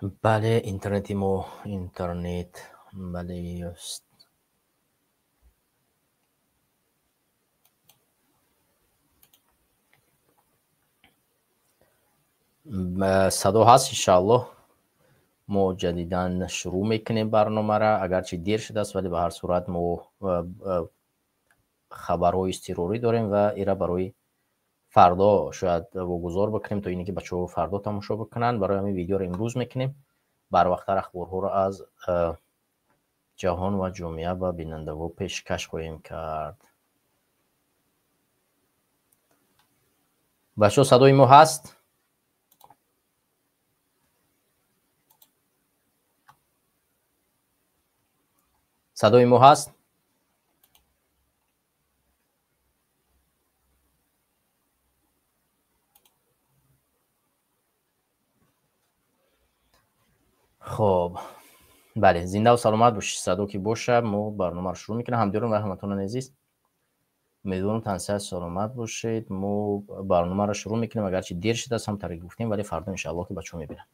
Бале, интернети мо, интернет, бале, садо ҳаст, иншааллоҳ. Мо ҷадидан шурӯъ мекунем барномаро, агарчи дер шудааст, вале ба ҳар сурат мо хабарҳои изтирорӣ дорем ва ира барои фардо шояд вогузор бикунем, то ине ки бачаҳо фардо тамошо бикунанд. Барои ҳамин видеоро имрӯз мекунем. Барвақттар ахборҳоро аз ҷаҳон ва ҷомеа ба бинандаҳо пешкаш хоҳем кард. Бачаҳо, садои мо ҳаст? Садои мо ҳаст? Хоб, бале, зиндаву саломат бошед. Садо ки боша, мо барномаро шурӯъ мекунем. Ҳамдиёрон ва ҳамватанони азиз, умедворам тансиҳат саломат бошед. Мо барномаро шурӯъ мекунем, агарчи дер шудааст, ҳамтаре ки гуфтем, вале фардо иншааллоҳ ки бачаҳо мебинанд.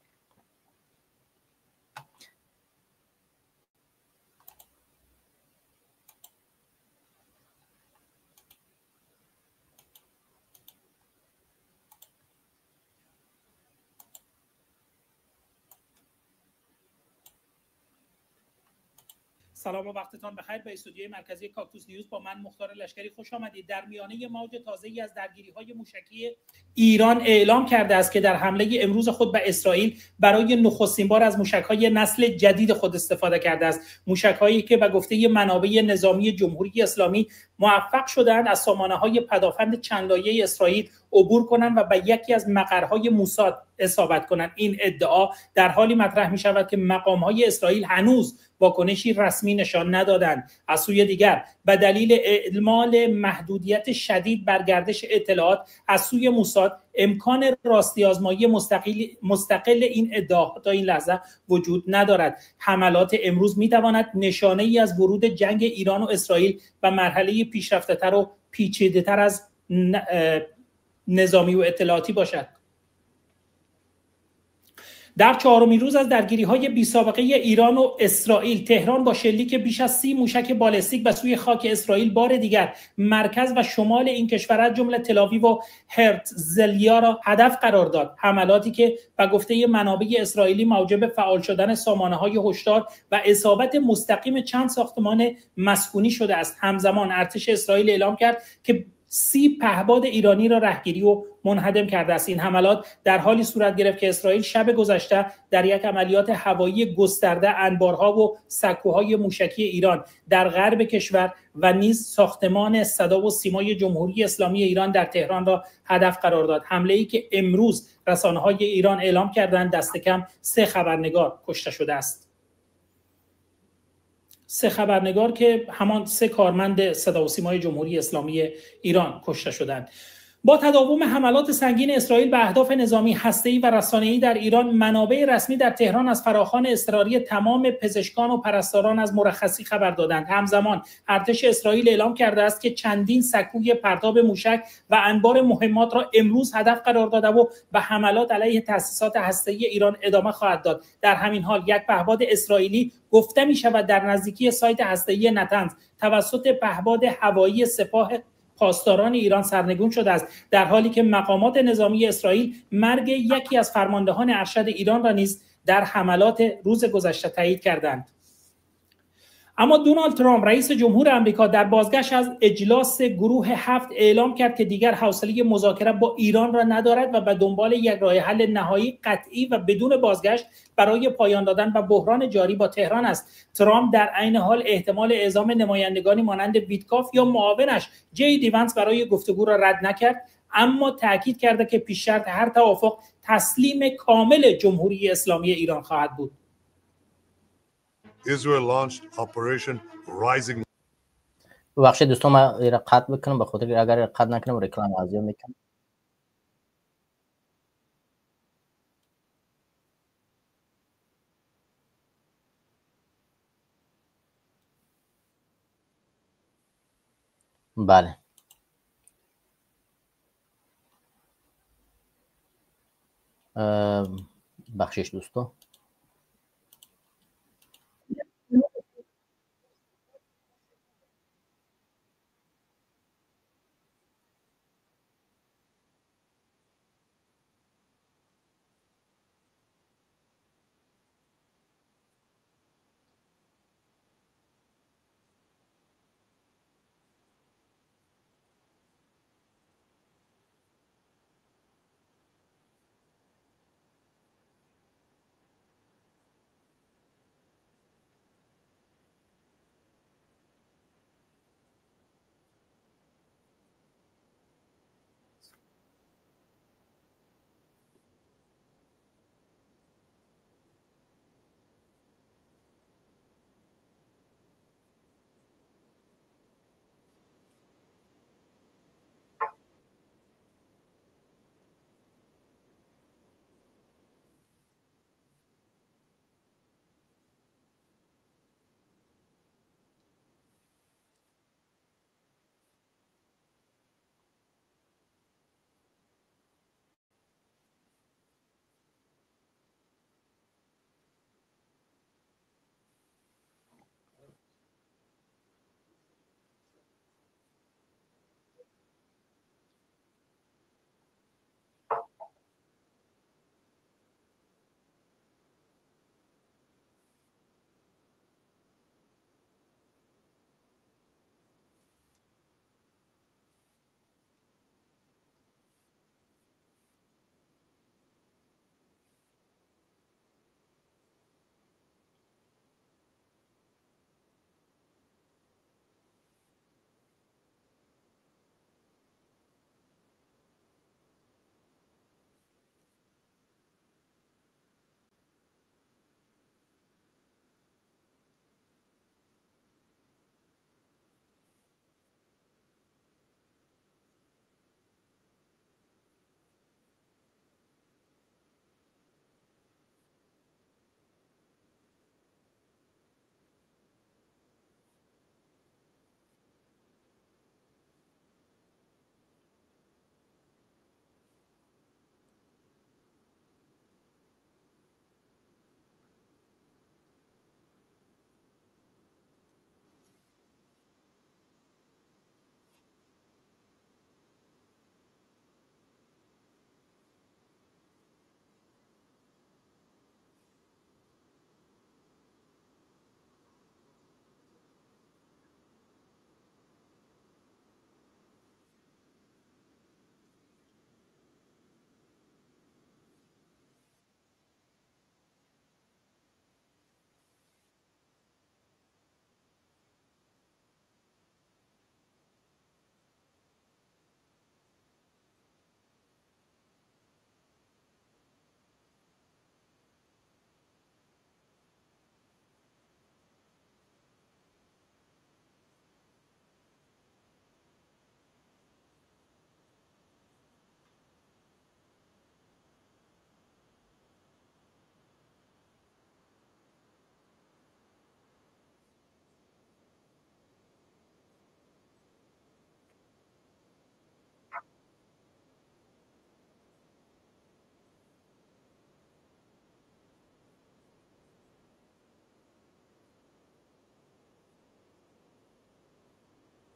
سلام و وقتتان بخیر. به استودیوی مرکزی کاکتوس نیوز با من مختار لشکری خوش آمدید. در میانه موج تازه‌ای از درگیری‌های موشکی ایران اعلام کرده است که در حمله امروز خود به اسرائیل برای نخستین بار از موشک‌های نسل جدید خود استفاده کرده است. موشک‌هایی که به گفته منابع نظامی جمهوری اسلامی موفق شدند از سامانه‌های پدافند چند لایه اسرائیل عبور کنند و به یکی از مقرهای موساد اصابت کنند. این ادعا در حالی مطرح می‌شود که مقام‌های اسرائیل هنوز واکنشی رسمی نشان ندادند. از سوی دیگر به دلیل اعمال محدودیت شدید بر گردش اطلاعات از سوی موساد امکان راستی آزمایی مستقل این ادعا تا این لحظه وجود ندارد. حملات امروز میتواند نشانه ای از ورود جنگ ایران و اسرائیل و مرحله پیشرفته‌تر و پیچیده‌تر از نظامی و اطلاعاتی باشد. در چهارمین روز از درگیری‌های بی‌سابقه ایران و اسرائیل، تهران با شلیک بیش از 30 موشک بالستیک به سوی خاک اسرائیل بار دیگر مرکز و شمال این کشور از جمله تل‌آویو و هرتزلیا را هدف قرار داد. حملاتی که به گفته منابع اسرائیلی موجب فعال شدن سامانه‌های هشدار و اصابت مستقیم چند ساختمان مسکونی شده است. همزمان ارتش اسرائیل اعلام کرد که 30 پهپاد ایرانی را رهگیری و منهدم کرده است. این حملات در حالی صورت گرفت که اسرائیل شب گذشته در یک عملیات هوایی گسترده انبارها و سکوهای موشکی ایران در غرب کشور و نیز ساختمان صدا و سیمای جمهوری اسلامی ایران در تهران را هدف قرار داد. حمله‌ای که امروز رسانه‌های ایران اعلام کردند دست کم 3 خبرنگار کشته شده است. 3 خبرنگار که همان 3 کارمند صدا و سیمای جمهوری اسلامی ایران کشته شدند. با تداوم حملات سنگین اسرائیل به اهداف نظامی، هسته‌ای و رسانه‌ای در ایران، منابع رسمی در تهران از فراخوان اضطراری تمام پزشکان و پرستاران از مرخصی خبر دادند. همزمان ارتش اسرائیل اعلام کرده است که چندین سکوی پرتاب موشک و انبار مهمات را امروز هدف قرار داده و به حملات علیه تأسیسات هسته‌ای ایران ادامه خواهد داد. در همین حال یک پهپاد اسرائیلی گفته می‌شود در نزدیکی سایت هسته‌ای نطنز توسط پهپاد هوایی سپاه پاسداران ایران سرنگون شده است، در حالی که مقامات نظامی اسرائیل مرگ یکی از فرماندهان ارشد ایران را نیز در حملات روز گذشته تایید کردند. اما دونالد ترامپ رئیس جمهور آمریکا در بازگشت از اجلاس گروه 7 اعلام کرد که دیگر حوصله مذاکره با ایران را ندارد و به دنبال یک راه حل نهایی قطعی و بدون بازگشت برای پایان دادن به بحران جاری با تهران است. ترامپ در عین حال احتمال اعزام نمایندگانی مانند ویتکاف یا معاونش جی دی ونس برای گفتگو را رد نکرد، اما تاکید کرده که پیش شرط هر توافق تسلیم کامل جمهوری اسلامی ایران خواهد بود. Israel launched Operation Rising. ببخشید دوستان، من را قطع بکنم، به خاطر اگر قطع نکنم رکلام ازیاد میکنم. بله، بخشش دوستان.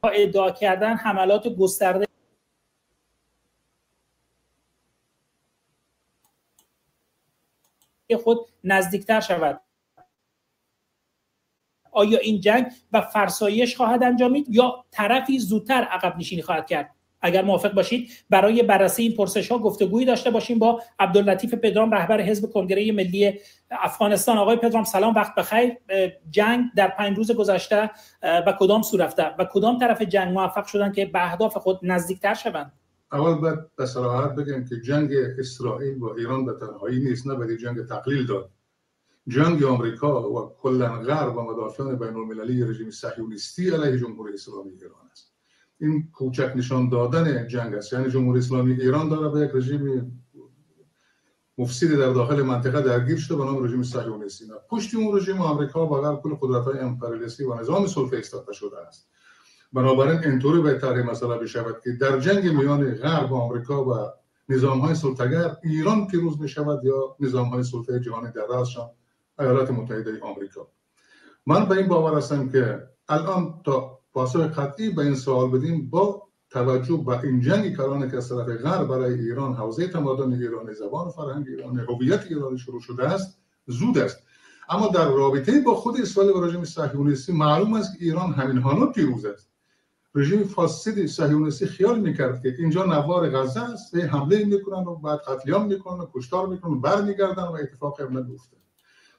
ادعا کردن حملات گسترده خود نزدیکتر شود. آیا این جنگ و فرسایش خواهد انجامید یا طرفی زودتر عقب نشینی خواهد کرد؟ اگر موافق باشید برای بررسی این پرسش ها گفتگویی داشته باشیم با عبداللطیف پدرام، رهبر حزب کنگره ملی افغانستان. آقای پدرام سلام، وقت بخیر. جنگ در 5 روز گذشته به کدام سو رفته و کدام طرف جنگ موفق شدن که به اهداف خود نزدیکتر شوند؟ اول باید به صراحت بگم که جنگ اسرائیل با ایران به تنهایی نیست، نه باید جنگ تقلیل داد. جنگ آمریکا و کلا غرب و مدافعان بین المللی رژیم صهیونیستی علیه جمهوری اسلامی ایران است. این کوچک نشان دادن جنگ است. یعنی جمهوری اسلامی ایران داره به یک رژیم مفسد در داخل منطقه درگیر شده به نام رژیم صهیونیستی. پشت اون رژیم آمریکا و غرب کل قدرت‌های امپریالیستی و نظام سلطه ایستاده شده است. بنابراین اینطوری به طرح مسئله بشود که در جنگ میان غرب و آمریکا و نظام‌های سلطه‌گر ایران پیروز می‌شود یا نظام‌های سلطه جهانی در رأسشان ایالات متحده آمریکا. من به این باور هستم که الان تا پاسخ قطعی به این سوال بدیم، با توجه به این جنگ کلانی که از طرف غرب برای ایران، حوزه تمدن ایران، زبان و فرهنگ ایران، هویت ایرانی شروع شده است، زود است. اما در رابطه با خود اسرائیل و رژیم صهیونیستی معلوم است که ایران همین حالا پیروز است. رژیم فاسد صهیونیستی خیال میکرد که اینجا نوار غزه است، حمله میکنن و بعد قتل عام میکنن و کشتار میکنن و برمیگردن و اتفاق نمیفته.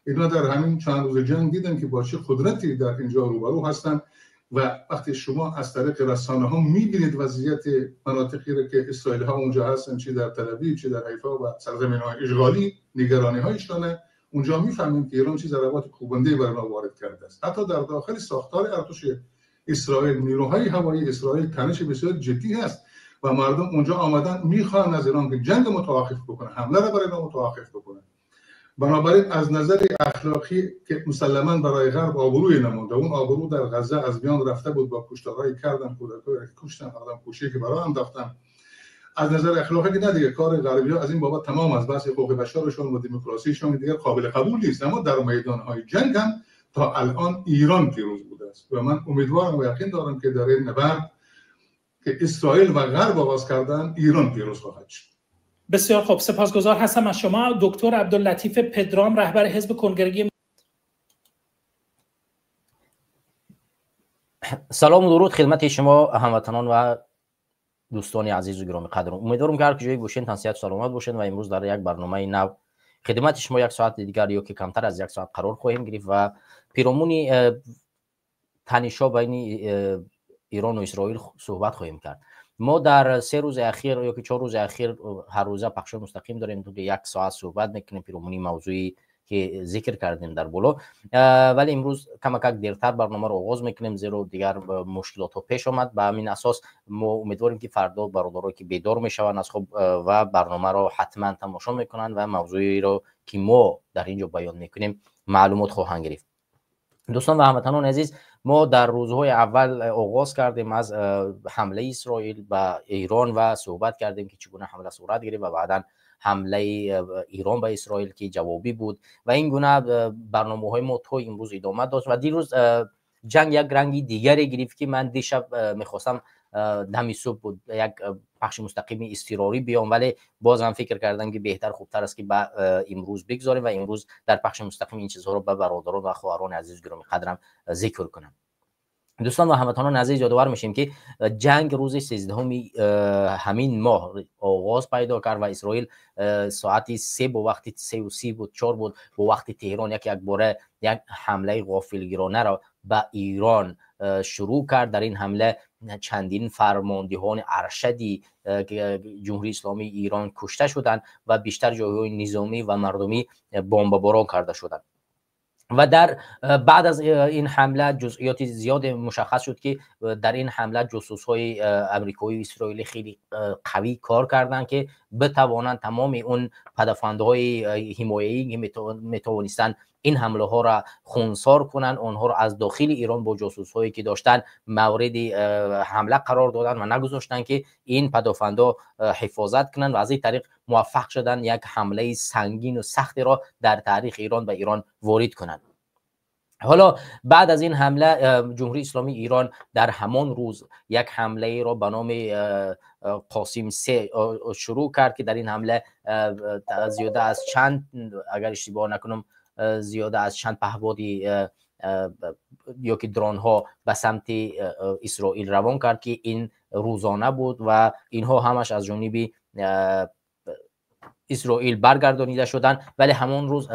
اینا در همین چند روز جنگ دیدن که با چه قدرتی در اینجا روبرو هستن و وقتی شما از طریق رسانه ها میبینید وضعیت مناطقی رو که اسرائیل ها اونجا هستن، چه در تل ابیب چه در حیفا و سرزمین های اشغالی، نگرانی هایشانه، اونجا میفهمیم که ایران چه ضربات کوبنده برای ما وارد کرده است. حتی در داخل ساختار ارتش اسرائیل، نیروهای هوایی اسرائیل تنش بسیار جدی هست و مردم اونجا آمدن میخوان از ایران که جنگ متوقف بکنه، حمله را برای ایران متوقف بکنه. بنابراین از نظر اخلاقی که مسلما برای غرب آبروی نمونده، اون آبرو در غزه از میان رفته بود با کشتارهایی کردن، کودکایی که کشتن، آدم کشی که برای انداختن. از نظر اخلاقی که نه دیگه، کار غربی‌ها از این بابت تمام است، بحث حقوق بشرشون و دموکراسیشون دیگه قابل قبول نیست. اما در میدان‌های جنگ هم تا الان ایران پیروز بوده است و من امیدوارم و یقین دارم که در این نبرد که اسرائیل و غرب آغاز کردن، ایران پیروز خواهد شد. بسیار خوب، سپاسگزار هستم از شما دکتر عبداللطیف پدرام، رهبر حزب کنگره. سلام و درود خدمت شما هموطنان و دوستان عزیز و گرامی قدر. امیدوارم که هر کجای باشین تن صحت سلامت باشین و امروز در یک برنامه نو خدمت شما یک ساعت دیگر یا که کمتر از یک ساعت قرار خواهیم گرفت و پیرامون تنش‌ها بین ایران و اسرائیل صحبت خواهیم کرد. ما در 3 روز اخیر یا که 4 روز اخیر هر روزه پخش مستقیم داریم، تو یک ساعت صحبت میکنیم پیرامون موضوعی که ذکر کردیم در بالا، ولی امروز کمک دیرتر برنامه رو آغاز میکنیم زیرا دیگر مشکلات ها پیش آمد. به همین اساس ما امیدواریم که فردا برادرایی که بیدار میشوند از خواب و برنامه رو حتما تماشا میکنن و موضوعی رو که ما در اینجا بیان میکنیم معلومات خواهند گرفت. دوستان و هموطنان عزیز، ما در روزهای اول آغاز کردیم از حمله اسرائیل به ایران و صحبت کردیم که چگونه حمله صورت گرفت و بعدا حمله ایران به اسرائیل که جوابی بود و این گونه برنامه های ما تا امروز ادامه داشت و دیروز جنگ یک رنگ دیگری گرفت که من دیشب میخواستم دمی صبح بود یک پخش مستقیم اضطراری بیام، ولی بازم فکر کردم که بهتر خوبتر است که به امروز بگذاریم و امروز در پخش مستقیم این چیزها رو به برادران و خواهران عزیز گرامی قدرم ذکر کنم. دوستان و هموطنان عزیز، یادآور میشیم که جنگ روز 13 همین ماه آغاز پیدا کرد و اسرائیل ساعت 3 با وقت 3:30 بود 4 بود با وقت تهران یک باره یک حمله غافلگیرانه را به ایران شروع کرد. در این حمله چندین فرماندهان ارشدی جمهوری اسلامی ایران کشته شدند و بیشتر جای‌های نظامی و مردمی بمباران کرده شدند. و در بعد از این حمله جزئیات زیاد مشخص شد که در این حمله جاسوس‌های امریکایی و اسرائیلی خیلی قوی کار کردند که بتوانند تمام اون پدافندهای حمایه‌ای که میتوانستند این حمله ها را خونسار کنند، آنها را از داخل ایران با جاسوس هایی که داشتند مورد حمله قرار دادن و نگذاشتند که این پدافندها حفاظت کنند و از این طریق موفق شدند یک حمله سنگین و سختی را در تاریخ ایران به ایران وارد کنند. حالا بعد از این حمله جمهوری اسلامی ایران در همان روز یک حمله ای را به نام قاسم 3 شروع کرد که در این حمله زیاده از چند، اگر اشتباه نکنم، زیاده از چند پهپادی یا که درون ها به سمت اسرائیل روان کرد که این روزانه بود و اینها همش از جانب اسرائیل برگردانیده شدند. ولی همان روز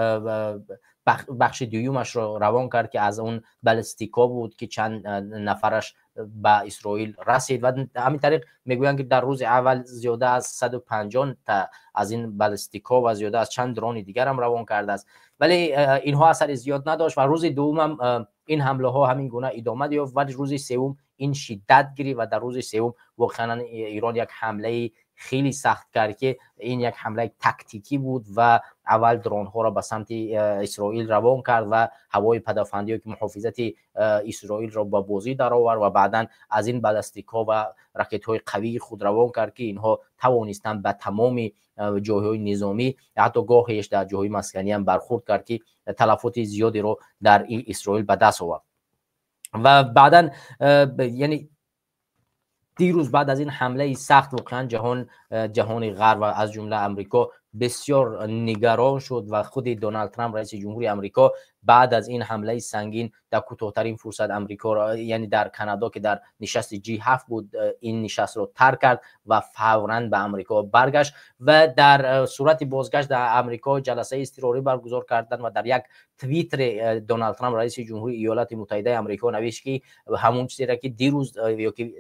بخش دویمش را روان کرد که از اون بالستیکا بود که چند نفرش به اسرائیل رسید و همین طریق میگویند که در روز اول زیاده از 150 تا از این بالستیکا و زیاده از چند درون دیگر هم روان کرده است، ولی اینها اثر زیاد نداشت و روز دوم هم این حمله ها همین گونه ادامه یافت. ولی روز سوم این شدت گرفت و در روز سوم واقعا ایران یک حمله خیلی سخت کرد که این یک حمله تکتیکی بود و اول درون ها را به سمت اسرائیل روان کرد و هوای پدافندی که محافظت اسرائیل را به بازی در آورد و بعدا از این بالستیک ها و راکت های قوی خود روان کرد که اینها توانستند به تمام جاهای نظامی، حتی گاهیش در جاهای مسکنی هم برخورد کرد که تلفات زیادی را در اسرائیل به دست آورد. و بعدا یعنی دیروز بعد از این حمله سخت واقعا جهان غرب و از جمله امریکا بسیار نگران شد و خود دونالد ترامپ رئیس جمهوری امریکا بعد از این حمله سنگین در کوتاه‌ترین فرصت امریکا را، یعنی در کانادا که در نشست G7 بود، این نشست را ترک کرد و فوراً به امریکا برگشت و در صورت بازگشت در امریکا جلسه اضطراری برگزار کردند و در یک توییتر دونالد ترامپ رئیس جمهوری ایالات متحده امریکا نوشت که همون چیزی را که دیروز یا که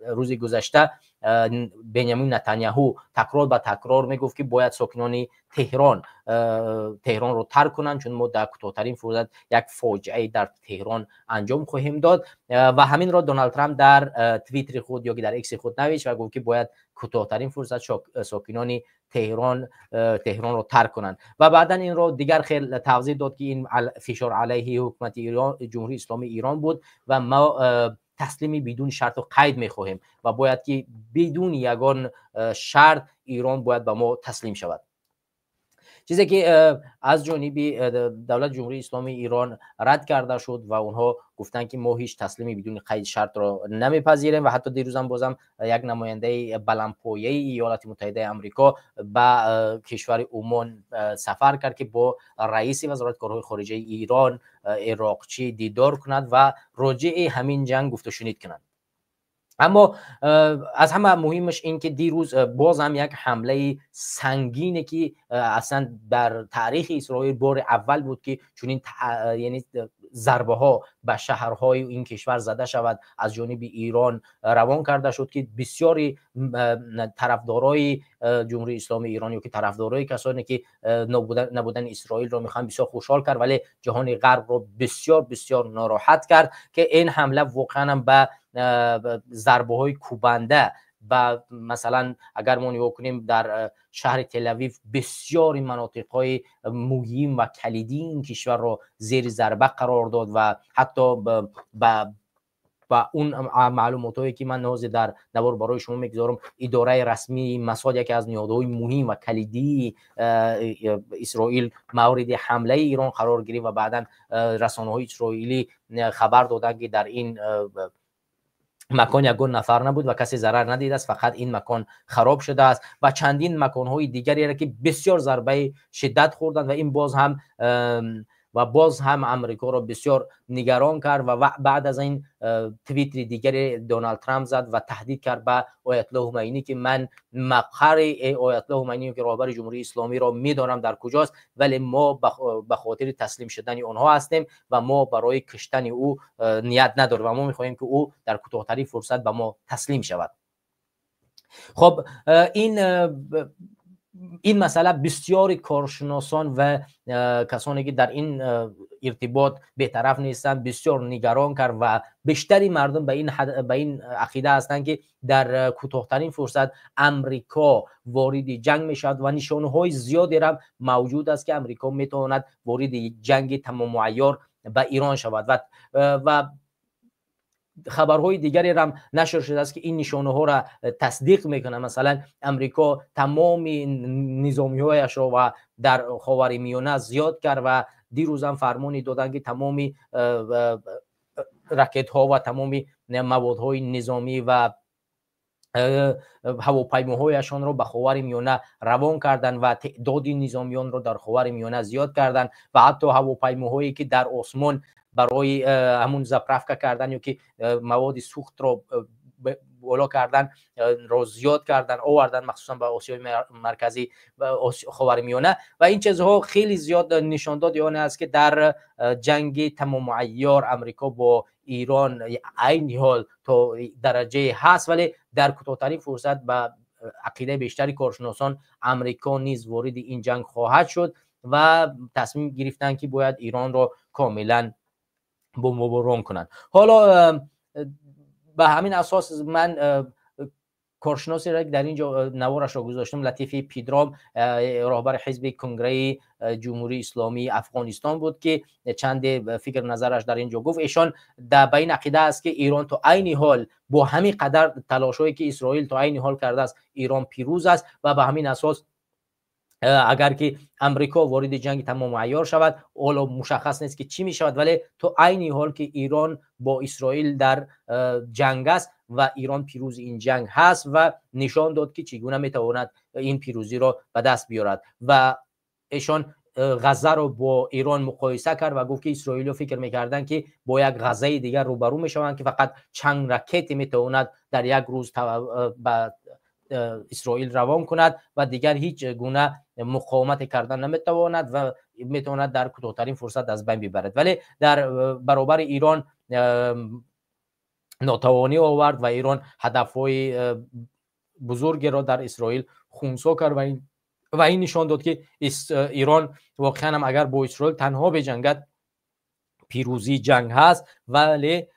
روز گذشته بنیامین نتانیاهو تکرار به تکرار میگفت که باید ساکنان تهران رو ترک کنند، چون ما در کوتاه‌ترین فرصت یک فاجعه در تهران انجام خواهیم داد. و همین را دونالد ترامپ در توییتر خود یا در ایکس خود نوشت و گفت که باید کوتاه‌ترین فرصت ساکنان تهران رو ترک کنند. و بعدا این را دیگر خیلی توضیح داد که این فشار علیه حکومت ایران، جمهوری اسلامی ایران بود و ما تسلیمی بدون شرط و قید میخواهیم و باید که بدون یگان شرط ایران باید به ما تسلیم شود. چیزی که از جانب دولت جمهوری اسلامی ایران رد کرده شد و اونها گفتند که ما هیچ تسلیمی بدون قید شرط را نمیپذیریم. و حتی دیروز هم بازم یک نماینده بلندپایه ایالات متحده آمریکا به کشور عمان سفر کرد که با رئیس وزارت کارهای خارجه ایران عراقچی دیدار کند و راجع همین جنگ گفت و شنید کنند. اما از همه مهمش این که دیروز باز هم یک حمله سنگینه که اصلا در تاریخ اسرائیل بار اول بود که چنین یعنی ضربه ها به شهرهای این کشور زده شود از جانب ایران روان کرده شد که بسیاری طرفدارای جمهوری اسلامی ایران یا که طرفدارای کسانی که نبودن اسرائیل را میخوان بسیار خوشحال کرد، ولی جهان غرب را بسیار بسیار ناراحت کرد که این حمله واقعا به ضربه های کوبنده و مثلا اگر ما نگاه کنیم در شهر تل اویو بسیاری مناطق های مهم و کلیدی این کشور را زیر ضربه قرار داد و حتی با اون معلومات هایی که من حاضر در نوار برای شما میگذارم، اداره رسمی مساد یکی از نهادهای مهم و کلیدی اسرائیل مورد حمله ایران قرار گرفت و بعدا رسانه های اسرائیلی خبر دادند که در این مکان یگان نفر نبود و کسی ضرر ندید است، فقط این مکان خراب شده است و چندین مکان‌های دیگری را که بسیار ضربه شدت خوردند و این باز هم امریکا را بسیار نگران کرد. و بعد از این توییت دیگری دونالد ترامپ زد و تهدید کرد به آیت الله خمینی که من مقر آیت الله خمینی که رهبر جمهوری اسلامی را میدانم در کجاست، ولی ما به خاطر تسلیم شدن آنها هستیم و ما برای کشتن او نیت نداریم و ما میخواهیم که او در کوتاه‌ترین فرصت به ما تسلیم شود. خب این مسئله بسیاری کارشناسان و کسانی که در این ارتباط بی‌طرف نیستند بسیار نگران کرد و بیشتری مردم به این عقیده هستند که در کوتاه‌ترین فرصت امریکا وارد جنگ میشود و نشانه‌های زیادی را موجود است که امریکا میتواند وارد جنگ تمام عیار به ایران شود و خبرهای دیگری هم نشر شده است که این نشانه ها را تصدیق میکنه. مثلا امریکا تمام نظامی هایش را و در خاورمیانه زیاد کرد و Дирӯзам фармоне доданд, ки тамоми ракетҳо ва тамоми маводҳои низомӣ ва ҳавопаймоҳояшонро ба Ховари Миёна равон карданд ва теъдоди низомиёнро дар Ховари Миёна зиёд карданд ва ҳатто ҳавопаймоҳое ки дар осмон барои ҳамун заправка кардан ё ки маводи сӯхтро боло кардан ро зиёд кардан овардан, махсусан ба Осиёи Марказӣ ва Ховари Миёна. Ва ин чизҳо хеле зиёд нишондоди он аст, ки дар ҷанги тамомуайёр Амрико бо Ирон айни ҳол то дараҷае ҳаст, вале дар кӯтоҳтарин фурсат ба ақидаи бештари коршиносон Амрико низ вориди ин ҷанг хоҳад шуд ва тасмим гирифтанд, ки бояд Иронро комилан бомбоборон кунанд. Ҳоло ба ҳамин асос ман коршиносеро, ки дар ин ҷо наворашро гузоштам, Латифи Пидром, роҳбари ҳизби Конгреи Ҷумҳурии Исломии Афғонистон буд, ки чанде фикр назараш дар ин ҷо гуфт. Эшон ба ин ақида аст, ки Ирон то айни ҳол бо ҳамин қадар талошҳое, ки Исроил то айни ҳол кардааст, Ирон пирӯз аст ва ба ҳамин асос агар ки Амрико вориди ҷанги тамомуайёр шавад, ҳоло мушаххас нест, ки чӣ мешавад, вале то айни ҳол ки Ирон бо Исроил дар ҷанг аст ва Ирон пирӯзи ин ҷанг ҳаст ва нишон дод, ки чӣ гуна метавонад ин пирӯзиро ба даст биёрад. Ва эшон Ғаззаро бо Ирон муқоиса кард ва гуфт, ки исроилиё фикр мекарданд, ки бо як Ғаззаи дигар рӯбарӯ мешаванд, ки фақат чанд ракете метавонад дар як рӯз ба Исроил равон кунад ва дигар ҳеҷ гуна муқовимате кардан наметавонад ва метавонад дар кӯтоҳтарин фурсат аз байн бибарад. Вале дар баробари Ирон нотавонӣ овард ва Ирон ҳадафҳои бузургеро дар Исроил хунсо кард ва ин нишон дод, ки Ирон воқеан ҳам агар бо Исроил танҳо беҷангад, пирӯзии ҷанг ҳаст. Вале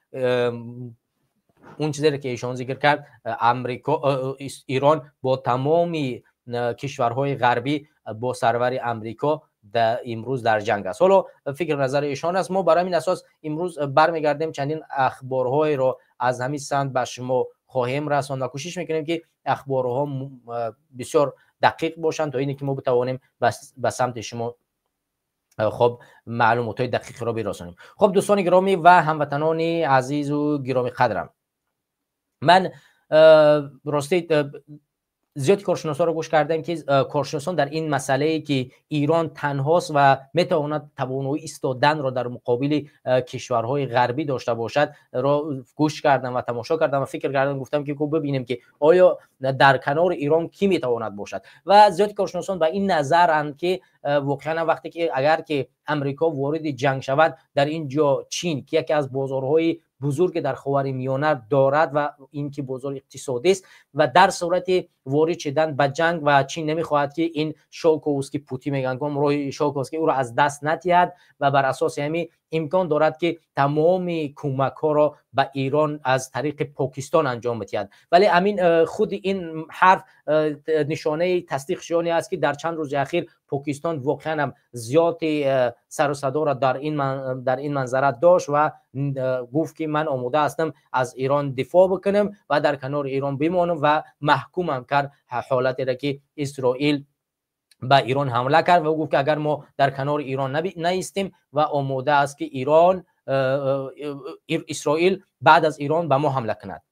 он чизеро, ки эшон зикр кард, Амрико, Ирон бо тамоми кишварҳои ғарбӣ бо сарвари Амрико имрӯз дар ҷанг аст. Ҳоло фикр назари эшон аст. Мо барои ҳамин асос имрӯз бармегардем, чандин ахборҳоеро аз ҳамин самт ба шумо хоҳем расонд ва кӯшиш мекунем, ки ахборҳо бисёр дақиқ бошанд, то ине ки мо битавонем ба самти шумо хоб маълумотҳои дақиқро бирасонем. Хоб, дӯстони гиромӣ ва ҳамватанони азизу гиромӣ қадрам, ман рости зиёди коршиносонро гӯш кардам, ки коршиносон дар ин масъалае, ки Ирон танҳост ва метавонад тавоноии истоданро дар муқобили кишварҳои ғарбӣ дошта бошад, ро гӯш кардам ва тамошо кардам ва фикр кардам, гуфтам, ки бибинем, ки оё дар канори Ирон кӣ метавонад бошад. Ва зиёди коршиносон ба ин назаранд, ки воқеан вақте ки агар ки Амрико вориди ҷанг шавад, дар ин ҷо Чин, ки яке аз бозорҳои бузурге дар Ховари Миёна дорад ва ин ки бозори иқтисодист, ва дар сурати ворид шудан ба ҷанг ва Чин намехоҳад, ки ин Шолковский пути мегӯянд, роҳи Шолковский, ӯро аз даст надиҳад ва бар асоси ҳамин имкон дорад, ки тамоми кӯмакҳоро ба Ирон аз тариқи Покистон анҷом бидиҳад. Вале ҳамин худи ин ҳарф нишонаи тасдиқшионе аст, ки дар чанд рӯзи ахир Покистон воқеан ҳам зиёди сару садоро дар ин манзара дошт ва гуфт, ки ман омода ҳастам аз Ирон дифоъ бикунам ва дар канори Ирон бимонам ва маҳкумам кард ҳолатеро, ки Исроил ба Ирон ҳамла кард ва гуфт, ки агар мо дар канори Ирон наистем ва омода аст, ки Ирон Исроил баъд аз Ирон ба мо ҳамла кунад.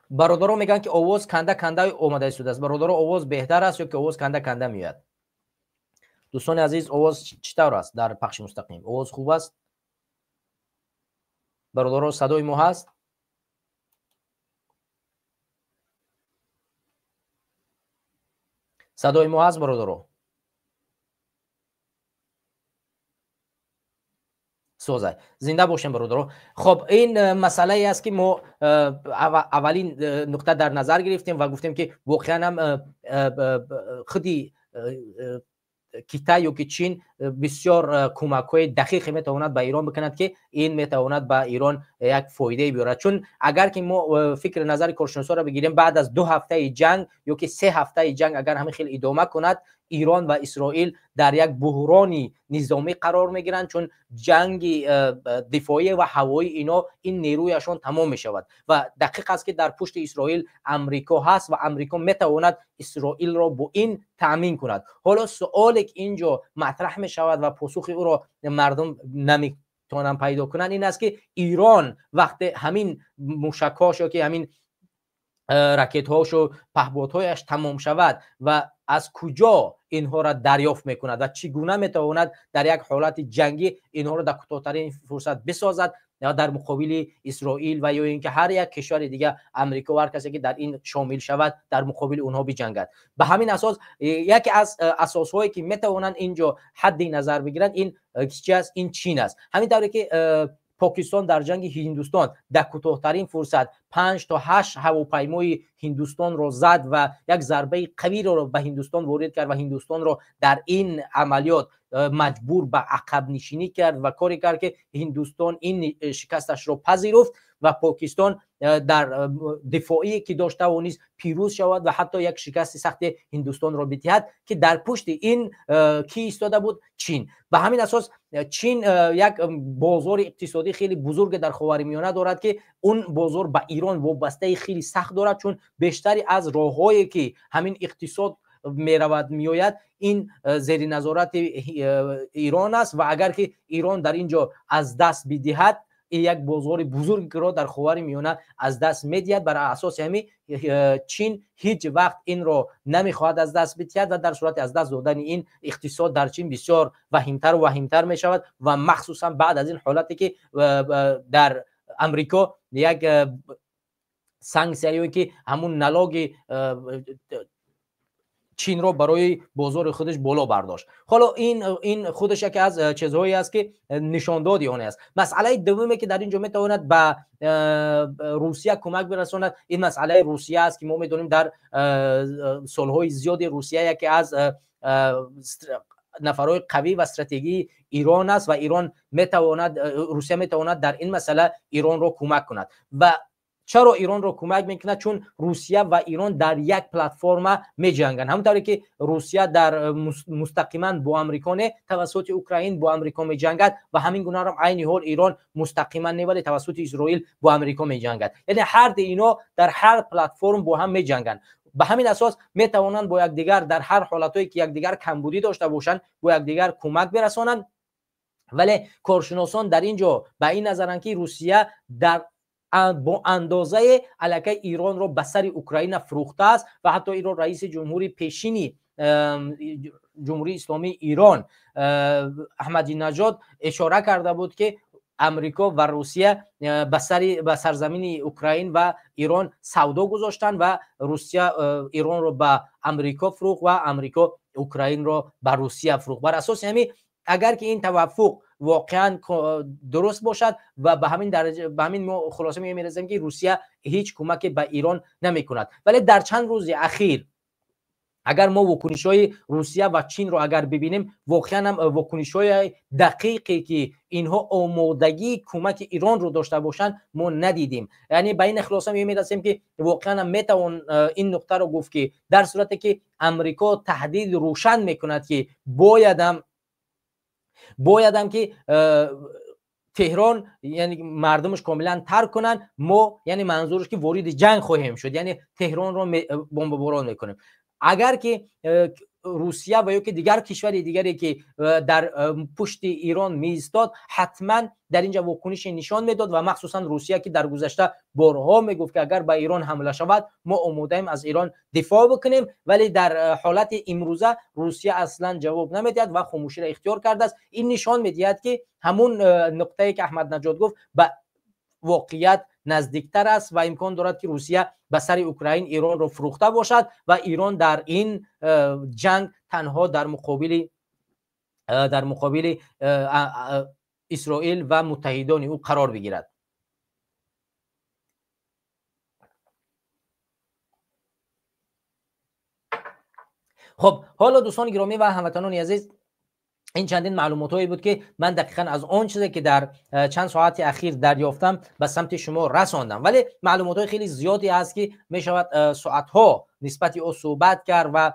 Бародаро мегӯянд, ки овоз канда канда омада истодааст. Бародаро, овоз беҳтар аст ё ки овоз канда канда меояд? Дӯстони азиз, овоз чӣ тавр аст дар пахши мустақим? Овоз хуб аст? Бародаро, садои мо ҳаст? Садои мо ҳаст, бародаро? Созай, зинда бошем, бародаро. Хоб, ин масъалае аст, ки мо аввалин нуқта дар назар гирифтем ва гуфтем, ки воқеан ҳам худи Китай ё ки Чин бисёр кӯмакҳои дақиқе метавонад ба Ирон бикунад, ки ин метавонад ба Ирон як фоидае биёрад. Чун агар ки мо фикри назари коршиносонро бигирем, баъд аз 2 ҳафтаи ҷанг ё ки 3 ҳафтаи ҷанг, агар ҳамин хел идома кунад, Эрон ва Исроил дар як буҳрони низомӣ қарор мегиранд, чун ҷанги дифоӣ ва ҳавоии ино ин нерӯяшон тамом мешавад ва дақиқ аст ки дар пушти Исроил Амрико ҳаст ва Амрико метавонад Исроилро бо ин таъмин кунад. Ҳоло суоле ки инҷо матраҳ мешавад ва посухи ӯро мардум наметавонанд пайдо кунанд ин аст ки Эрон вақте ҳамин мушакҳош ё ки ҳамин ракетҳошу паҳбодҳояш тамом шавад ва аз куҷо инҳоро дарёфт мекунад ва чӣ гуна метавонад дар як ҳолати ҷангӣ инҳоро дар кӯтоҳтарин фурсат бисозад дар муқобили Исроил ва ё ин ки ҳар як кишвари дига, Амрико ва ҳар касе ки дар ин шомил шавад, дар муқобили онҳо биҷангад. Ба ҳамин асос яке аз асосҳое ки метавонанд инҷо ҳадди назар бигиранд ин чи аст? Ин Чин аст. Ҳамин тавре ки Покистон дар ҷанги Ҳиндустон дар кӯтоҳтарин фурсат 5 то 8 ҳавопаймои Ҳиндустонро зад ва як зарбаи қавиро ба Ҳиндустон ворид кард ва Ҳиндустонро дар ин амалиёт маҷбур ба ақабнишинӣ кард ва коре кард ки Ҳиндустон ин шикасташро пазируфт ва Покистон дар дифоие ки дошт тавонист пирӯз шавад ва ҳатто як шикасти сахти Ҳиндустонро бидиҳад ки дар пушти ин кӣ истода буд? Чин. Ба ҳамин асос Чин як бозори иқтисодӣ хеле бузурге дар Ховари Миёна дорад ки он бозор ба Эрон вобастаи хеле сахт дорад, чун бештари аз роҳҳое ки ҳамин иқтисод меравад меояд ин зери назорати Эрон аст ва агар ки Эрон дар ин ҷо аз даст бидиҳад як бозори бузургро дар Ховари Миёна аз даст медиҳад. Бар асоси ҳамин Чин ҳеҷ вақт инро намехоҳад аз даст бидиҳад ва дар сурати аз даст додани ин иқтисод дар Чин бисёр ваҳимтару ваҳимтар мешавад ва махсусан баъд аз ин ҳолате ки дар Амрико як санксия ё ки ҳамун налоги Чинро барои бозори худаш боло бардошт. Ҳоло ин худаш яке аз чизҳое аст ки нишондоди он аст. Масъалаи дуввуме ки дар ин ҷо метавонад ба Русия кӯмак бирасонад ин масъалаи Русия аст ки мо медонем дар солҳои зиёди Русия яке аз нафарҳои қавӣ ва стратегии Эрон аст ва Эрон метавонад, Русия метавонад дар ин масъала Эронро кӯмак кунад. Ва чаро Эронро кӯмак мекунад? Чун Русия ва Эрон дар як платформа меҷанганд. Ҳамон тавре ки Русия дар мустақиман бо Амрико не, тавассути Украин бо Амрико меҷангад ва ҳамин гуна айни ҳол Эрон мустақиман не, вале тавассути Исроил бо Амрико меҷангад. Яъне ҳар ду ино дар ҳар платформ бо ҳам меҷанганд. Ба ҳамин асос метавонанд бо якдигар дар ҳар ҳолатҳое ки якдигар камбудӣ дошта бошанд бо якдигар кӯмак бирасонанд. Вале коршиносон дар ин ҷо ба ин назаранд ки Русия дар бо андозаи аллакай Эронро ба сари Украина фурӯхтааст ва ҳатто инро раиси ҷумҳури пешини Ҷумҳурии Исломии Эрон Аҳмадинажод ишора карда буд ки Амрико ва Русия ба сарзамини Украин ва Эрон савдо гузоштанд ва Русия Эронро ба Амрико фурӯхт ва Амрико Украинро ба Русия фурӯхт. Бар асоси ҳамин агар ки ин таваффуқ воқеан дуруст бошад ва ба ҳамин дараҷа, ба ҳамин мо хулоса мерасем ки Русия ҳеҷ кӯмаке ба Эрон намекунад. Вале дар чанд рӯзи ахир агар мо вокунишҳои Русия ва Чинро агар бибинем, воқеан ҳам вокунишҳои дақиқе ки инҳо омодагии кӯмаки Эронро дошта бошанд мо надидем. Яъне ба ин хулоса мерасем ки воқеан ҳам метавон ин нуқтаро гуфт ки дар сурате ки Амрико таҳдид рӯшан мекунад ки боядам ки Теҳрон яъне мардумаш комилан тарк кунанд, мо яъне манзураш ки вориди ҷанг хоҳем шуд, яъне Теҳронро бомбаборон мекунем. Агар ки Русия ва ё ки дигар кишвари дигаре ки дар пушти Эрон меистод, ҳатман дар инҷа вокунише нишон медод ва махсусан Русия ки дар гузашта борҳо мегуфт ки агар ба Эрон ҳамла шавад мо омодаем аз Эрон дифоъ бикунем, вале дар ҳолати имрӯза Русия аслан ҷавоб намедиҳад ва хомӯширо ихтиёр кардааст. Ин нишон медиҳад ки ҳамун нуқтае ки Аҳмаднаҷод гуфт ба воқеият наздиктар аст ва имкон дорад ки Русия ба сари Украин Эронро фурӯхта бошад ва Эрон дар ин ҷанг танҳо дар муқобили Исроил ва муттаҳидони ӯ қарор бигирад. Хуб, ҳоло дӯстони гиромӣ ва ҳамватанони азиз, ин чандин маълумотҳое буд ки ман дақиқан аз он чизе ки дар чанд соати ахир дарёфтам ба самти шумо расондам. Вале маълумотҳои хеле зиёде ҳаст ки мешавад соатҳо нисбати ӯ суҳбат кард ва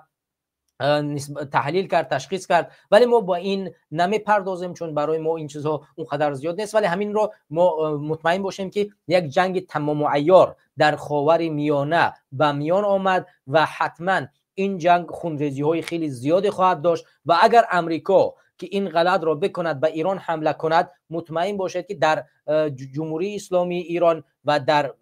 таҳлил кард, ташхис кард, вале мо ба ин намепардозем, чун барои мо ин чизҳо он қадар зиёд нест. Вале ҳаминро мо мутмаин бошем, ки як ҷанги тамому айёр дар Ховари Миёна ба миён омад ва ҳатман ин ҷанг хунрезиҳои хеле зиёде хоҳад дошт. Ва агар Амрико ки ин ғалатро бикунад, ба Ирон ҳамла кунад, мутмаин бошед, ки дар Ҷумҳурии Исломии Ирон ва дар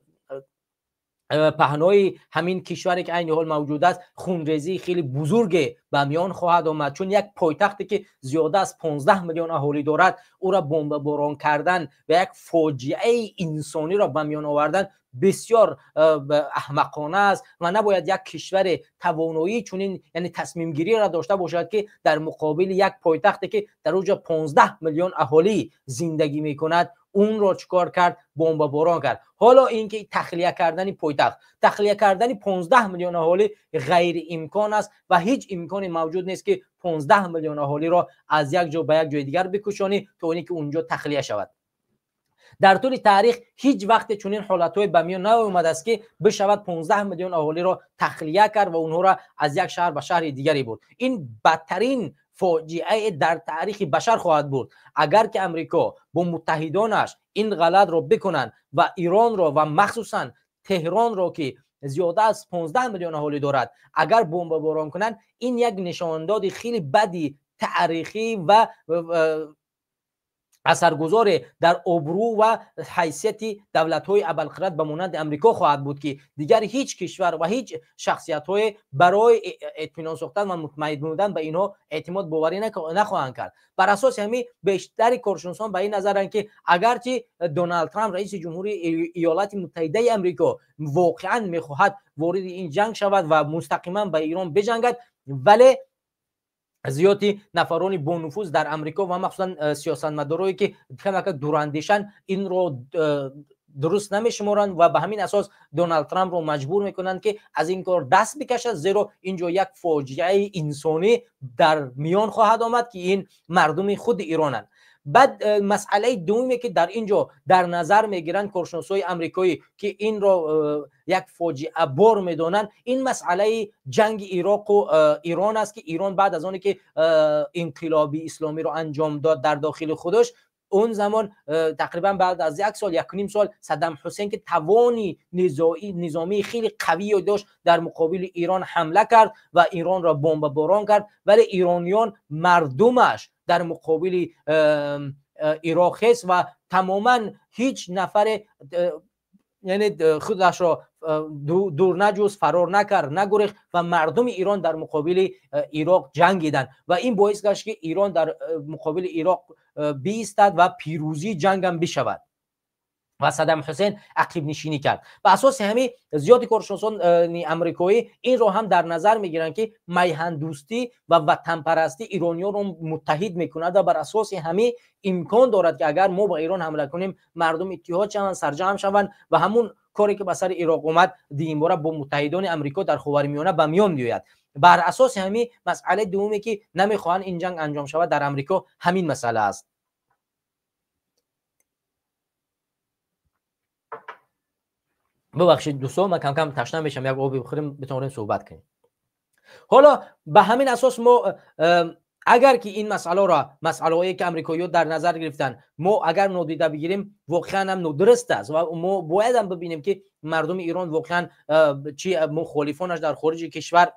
паҳнои ҳамин кишваре, ки айни ҳол мавҷуд аст, хунрезии хеле бузурге ба миён хоҳад омад, чун як пойтахте, ки зиёда аз 15 миллион аҳолӣ дорад, ӯра бомбаборон кардан ва як фоҷиаи инсониро ба миён овардан бисёр аҳмақона аст. Ва набояд як кишваре тавоноии чунин, яъне тасмимгириро дошта бошад, ки дар муқобили як пойтахте, ки дар оҷо 15 миллион аҳолӣ зиндагӣ мекунад, онро чикор кард? Бомбаборон кард. Ҳоло ин ки тахлия кардани пойтахт, тахлия кардани 15 миллион аҳолӣ ғайриимкон аст ва ҳеҷ имконе мавҷуд нест, ки 15 миллион аҳолиро аз як ҷо ба як ҷои дигар бикушонӣ, то оне ки унҷо тахлия шавад. Дар тӯли таърих ҳеҷ вақте чунин ҳолатҳое ба миён наомадааст, ки бишавад 15 миллион аҳолиро тахлия кард ва онҳоро аз як шаҳр ба шаҳри дигаре бурд. Ин бадтарин фоҷиае дар таърихи башар хоҳад буд, агар ки Амрико бо муттаҳидонаш ин ғалатро бикунанд ва Иронро ва махсусан Теҳронро, ки зиёда аз 15 миллион аҳолӣ дорад, агар бомбаборон кунанд, ин як нишондоди хеле бади таърихӣ ва асаргузоре дар обрӯ ва ҳайсияти давлатҳои абарқудрат ба монанди Амрико хоҳад буд, ки дигар ҳеҷ кишвар ва ҳеҷ шахсиятҳое барои эътминон сохтан ва мутмаин будан ба инҳо эътимод боварӣ нахоҳанд кард. Бар асоси ҳамин бештари коршиносон ба ин назаранд, ки агарчи Доналд Трамп, раиси ҷумҳури Иёлати Муттаҳидаи Амрико, воқеан мехоҳад вориди ин ҷанг шавад ва мустақиман ба Ирон биҷангад, вале зиёди нафарони бонуфуз дар Амрико ва махсусан сиёсатмадорое, ки камака дурандешанд, инро дуруст намешуморанд ва ба ҳамин асос Доналд Трампро маҷбур мекунанд, ки аз ин кор даст бикашад, зеро ин ҷо як фоҷиаи инсонӣ дар миён хоҳад омад, ки ин мардуми худи Иронанд. Баъд масъалаи дуввуме, ки дар ин ҷо дар назар мегиранд коршиносҳои амрикоӣ, ки инро як фоҷиабор медонанд, ин масъалаи ҷанги Ироқу Ирон аст, ки Ирон баъд аз оне ки инқилоби исломиро анҷом дод дар дохили худаш, он замон тақрибан баъд аз як сол, якуним сол, Саддам Ҳусейн, ки тавони низомии хеле қавие дошт, дар муқобили Ирон ҳамла кард ва Иронро бомбаборон кард, вале ирониён, мардумаш дар муқобили Ироқ хест ва тамоман ҳеҷ нафаре, яъне худашро дур наҷуст, фарор накард, нагурехт ва мардуми Ирон дар муқобили Ироқ ҷангиданд ва ин боис гашт, ки Ирон дар муқобили Ироқ биистад ва пирӯзии ҷангам бишавад ва Саддам Ҳусейн ақибнишинӣ кард. Ба асоси ҳамин зиёди коршиносони амрикоӣ инро ҳам дар назар мегиранд, ки майҳандӯстӣ ва ватанпарастӣ ирониёнро муттаҳид мекунад ва бар асоси ҳамин имкон дорад, ки агар мо ба Ирон ҳамла кунем, мардум иттиҳод шаванд, сарҷамъ шаванд ва ҳамун коре, ки ба сари Ироқ омад, дигинбора бо муттаҳидони Амрико дар Ховари Миёна ба миён биёяд. Бар асоси ҳамин масъалаи дуввуме, ки намехоҳанд ин ҷанг анҷом шавад дар Амрико, ҳамин масъала аст. Бубахшед, дӯстон, ман камкам ташна мешам, як оби бихӯрем, битавонем суҳбат кунем. Ҳоло ба ҳамин асос мо агар ки ин масъаларо, масъалаҳое, ки амрикоиҳо дар назар гирифтанд, мо агар нодида бигирем, воқеан ҳам нодуруст аст ва мо бояд ҳам бибинем, ки мардуми Ирон воқеан чи мухолифонаш дар хориҷи кишвар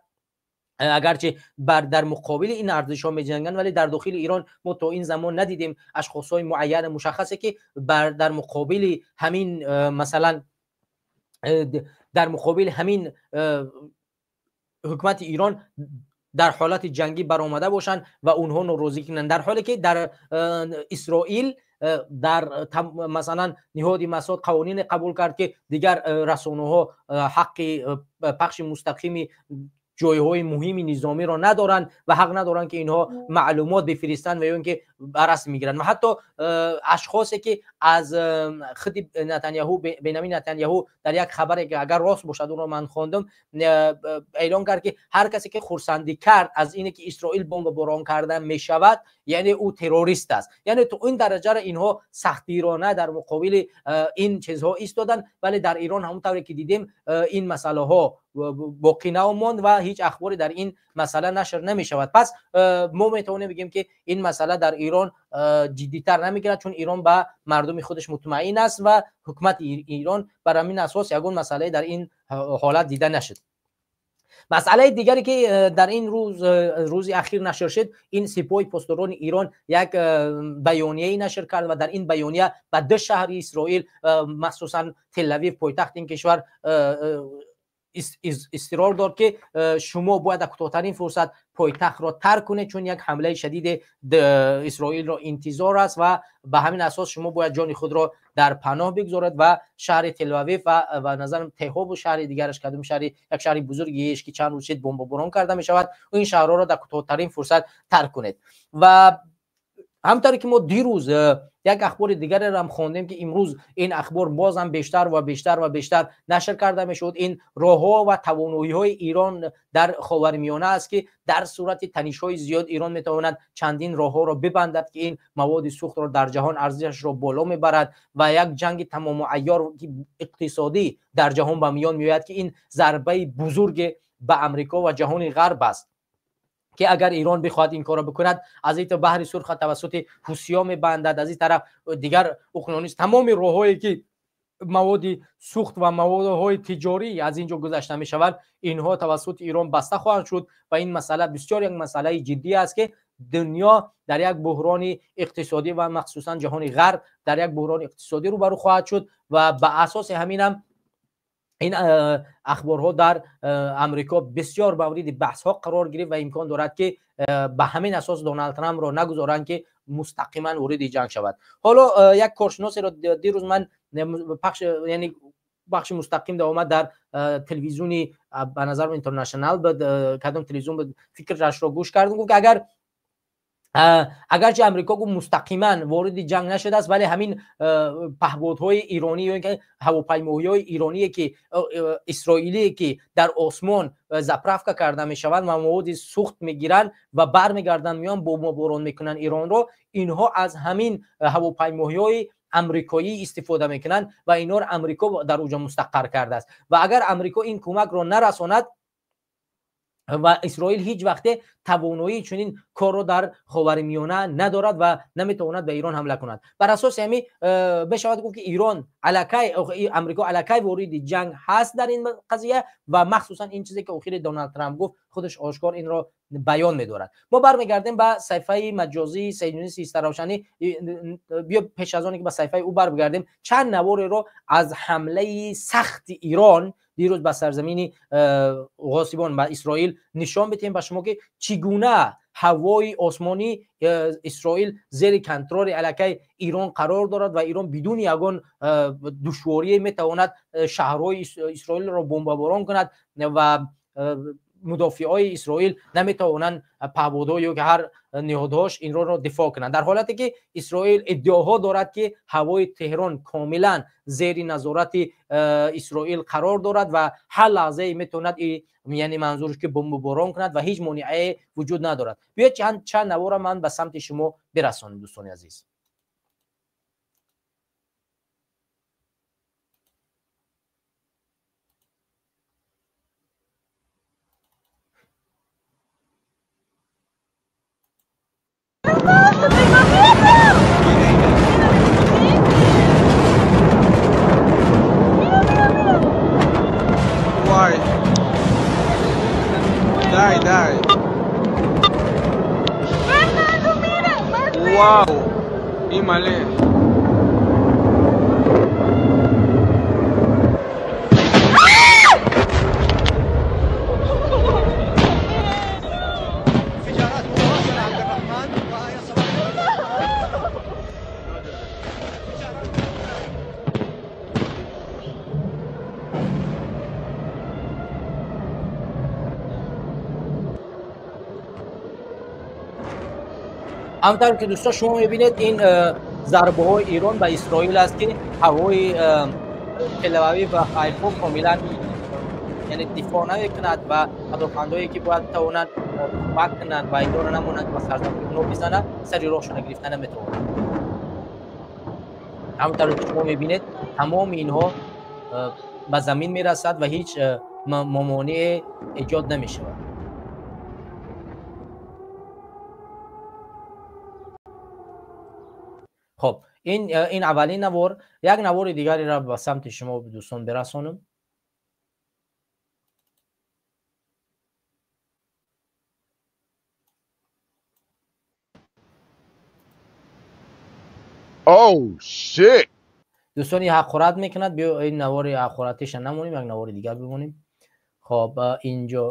агарчи дар муқобили ин арзишҳо меҷанганд, вале дар дохили Ирон мо то ин замон надидем ашхосҳои муайяну мушаххасе, ки дар муқобили ҳамин, масалан, дар муқобили ҳамин ҳукумати Ирон дар ҳолати ҷангӣ баромада бошанд ва онҳо норозӣ кунанд, дар ҳоле ки дар Исроил дар масалан ниҳоди Масод қавонине қабул кард, ки дигар расонаҳо ҳаққи пахши мустақими ҷойҳои муҳими низомиро надоранд ва ҳақ надоранд, ки инҳо маълумот бифиристанд ва ё ин ки ба расм мегиранд. Ва ҳатто ашхосе ки аз худи Нетаняҳу, Бенямин Нетаняҳу дар як хабаре ки агар рост бошад онро ман хондам, эълон кард ки ҳар касе ки хурсандӣ кард аз ине ки Исроил бомбаборон карда мешавад, яъне ӯ террорист аст. Яъне то ин дараҷаро инҳо сахтгирона дар муқобили ин чизҳо истоданд, вале дар Эрон ҳамон тавре ки дидем ин масъалаҳо боқӣ намонд ва ҳеҷ ахборе дар ин масъала нашр намешавад. Пас мо метавонем бигем ки ин масъала дар Эрон ҷиддитар намегирад, чун Эрон ба мардуми худаш мутмаин аст ва ҳукумати Эрон бар ҳамин асос ягон масъалае дар ин ҳолат дида нашуд. Масъалаи дигаре ки дар ин рӯзи ахир нашр шуд, ин сипоҳи посдорони Эрон як баёнияе нашр кард ва дар ин баёния ба ду шаҳри Исроил, махсусан Тел-Авив, пойтахти ин кишвар, истирор дод ки шумо бояд дар кӯтоҳтарин фурсат пойтахтро тарк кунед, чун як ҳамлаи шадиди Исроилро интизор аст ва ба ҳамин асос шумо бояд ҷони худро дар паноҳ бигзоред ва шаҳри Тел-Авив ва назарам Теҳобу шаҳри дигараш, кадом шаҳри, як шаҳри бузургиеш ки чанд рӯз шид бомбаборон карда мешавад, ин шаҳрҳоро дар кӯтоҳтарин фурсат тарк кунед. Ва ҳамтавре ки мо дирӯз як ахбори дигареро ҳам хондем ки имрӯз ин ахбор боз ҳам бештар ва бештар ва бештар нашр карда мешуд, ин роҳҳо ва тавоноиҳои Эрон дар Ховари Миёна аст ки дар сурати танишҳои зиёд Эрон метавонад чандин роҳҳоро бибандад ки ин маводи сӯхтро дар ҷаҳон арзишашро боло мебарад ва як ҷанги тамому айёр иқтисодӣ дар ҷаҳон ба миён меояд ки ин зарбаи бузурге ба Амрико ва ҷаҳони ғарб аст ки агар Эрон бихоҳад ин корро бикунад, аз ин тараф баҳри Сурх тавассути ҳусиё мебандад, аз ин тараф дигар уқёнус, тамоми роҳҳое ки маводи сӯхт ва маводҳои тиҷорӣ аз ин ҷо гузашта мешаванд, инҳо тавассути Эрон баста хоҳанд шуд ва ин масъала бисёр як масъалаи ҷиддӣ аст ки дунё дар як буҳрони иқтисодӣ ва махсусан ҷаҳони ғарб дар як буҳрони иқтисодӣ рӯбарӯ хоҳад шуд ва ба асоси ҳамин ҳам ин ахборҳо дар Амрико бисёр мавриди баҳсҳо қарор гирифт ва имкон дорад ки ба ҳамин асос Доналд Трампро нагузоранд ки мустақиман вориди ҷанг шавад. Ҳоло як коршиносеро дирӯз ман пахш, яъне бахши мустақим омад дар телевизиони ба назарам Интернашнал буд, кадом телевизион буд, фикрашро гӯш кардам, гуфт ки агарчи Амрико гуфт мустақиман вориди ҷанг нашудааст, вале ҳамин паҳбодҳои эронӣ ё инки ҳавопаймоҳои эроние ки исроилие ки дар осмон заправка карда мешаванд ва маводи сӯхт мегиранд ва бармегарданд, меоянд бомбаборон мекунанд Эронро, инҳо аз ҳамин ҳавопаймоҳои амрикоӣ истифода мекунанд ва инҳоро Амрико дар оҷо мустақар кардааст ва агар Амрико ин кӯмакро нарасонад ва Исроил ҳеҷ вақте тавоноии чунин корро дар Ховари Миёна надорад ва наметавонад ба Эрон ҳамла кунад. Бар асоси ҳамин мешавад гуфт ки Эрон алакай, Амрико алакай вориди ҷанг ҳаст дар ин қазия ва махсусан ин чизе ки охири Доналд Трамп гуфт, худаш ошкор инро баён медорад. Мо бармегардем ба саҳифаи маҷозии Саид Юнус Истаравшанӣ. Биё пеш аз оне ки ба саҳифаи ӯ барбигардем, чанд навореро аз ҳамлаи сахти Эрон дирӯз ба сарзамини ғосибон ба Исроил нишон бидиҳем ба шумо ки чӣ гуна ҳавои осмонии Исроил зери контроли алакай Эрон қарор дорад ва Эрон бидуни ягон душворие метавонад шаҳрҳои Исроилро бомбаборон кунад ва мудофиаи Исроил наметавонанд паҳбодҳо ё ки ҳар ниҳодҳош инро дифоъ кунанд, дар ҳолате ки Исроил иддаоҳо дорад ки ҳавои Теҳрон комилан зери назорати Исроил қарор дорад ва ҳар лаҳзае метавонад, яъне манзурш ки бомбаборон кунад ва ҳеҷ монеае вуҷуд надорад. Биёед чанд навора ман ба самти шумо бирасонам, дӯстони азиз. Why? Die, die. Fernando, mira, más Wow. Ímale. Ҳамтавр ки дӯстон шумо мебинед, ин зарбаҳои Эрон ба Исроил аст, ки ҳавои Телавив ва Ҳайфо комилан, яъне дифоъ намекунад ва падофандҳое ки бояд тавонанд кӯмак кунанд ва инҳоро намонанд ки ба сарзамини онҳо бизананд, сари роҳшонро гирифта наметавонанд. Ҳамтавр ки шумо мебинед, тамоми инҳо ба замин мерасад ва ҳеҷ мамоние эҷод намешавад. Хоб, ин аввалин навор. Як навори дигареро ба самти шумо дӯстон бирасонам. Oh shit. Дӯстон, ин ҳақорат мекунад. Биё ин навори ҳақоратиша намонем, як навори дигар бимонем. Хоб, инҷо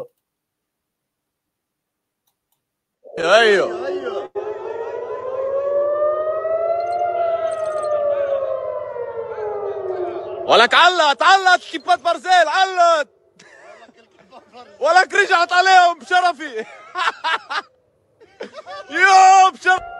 ولك علت علت كيبات برزيل علت ولك رجعت عليهم بشرفي يو بشرفي.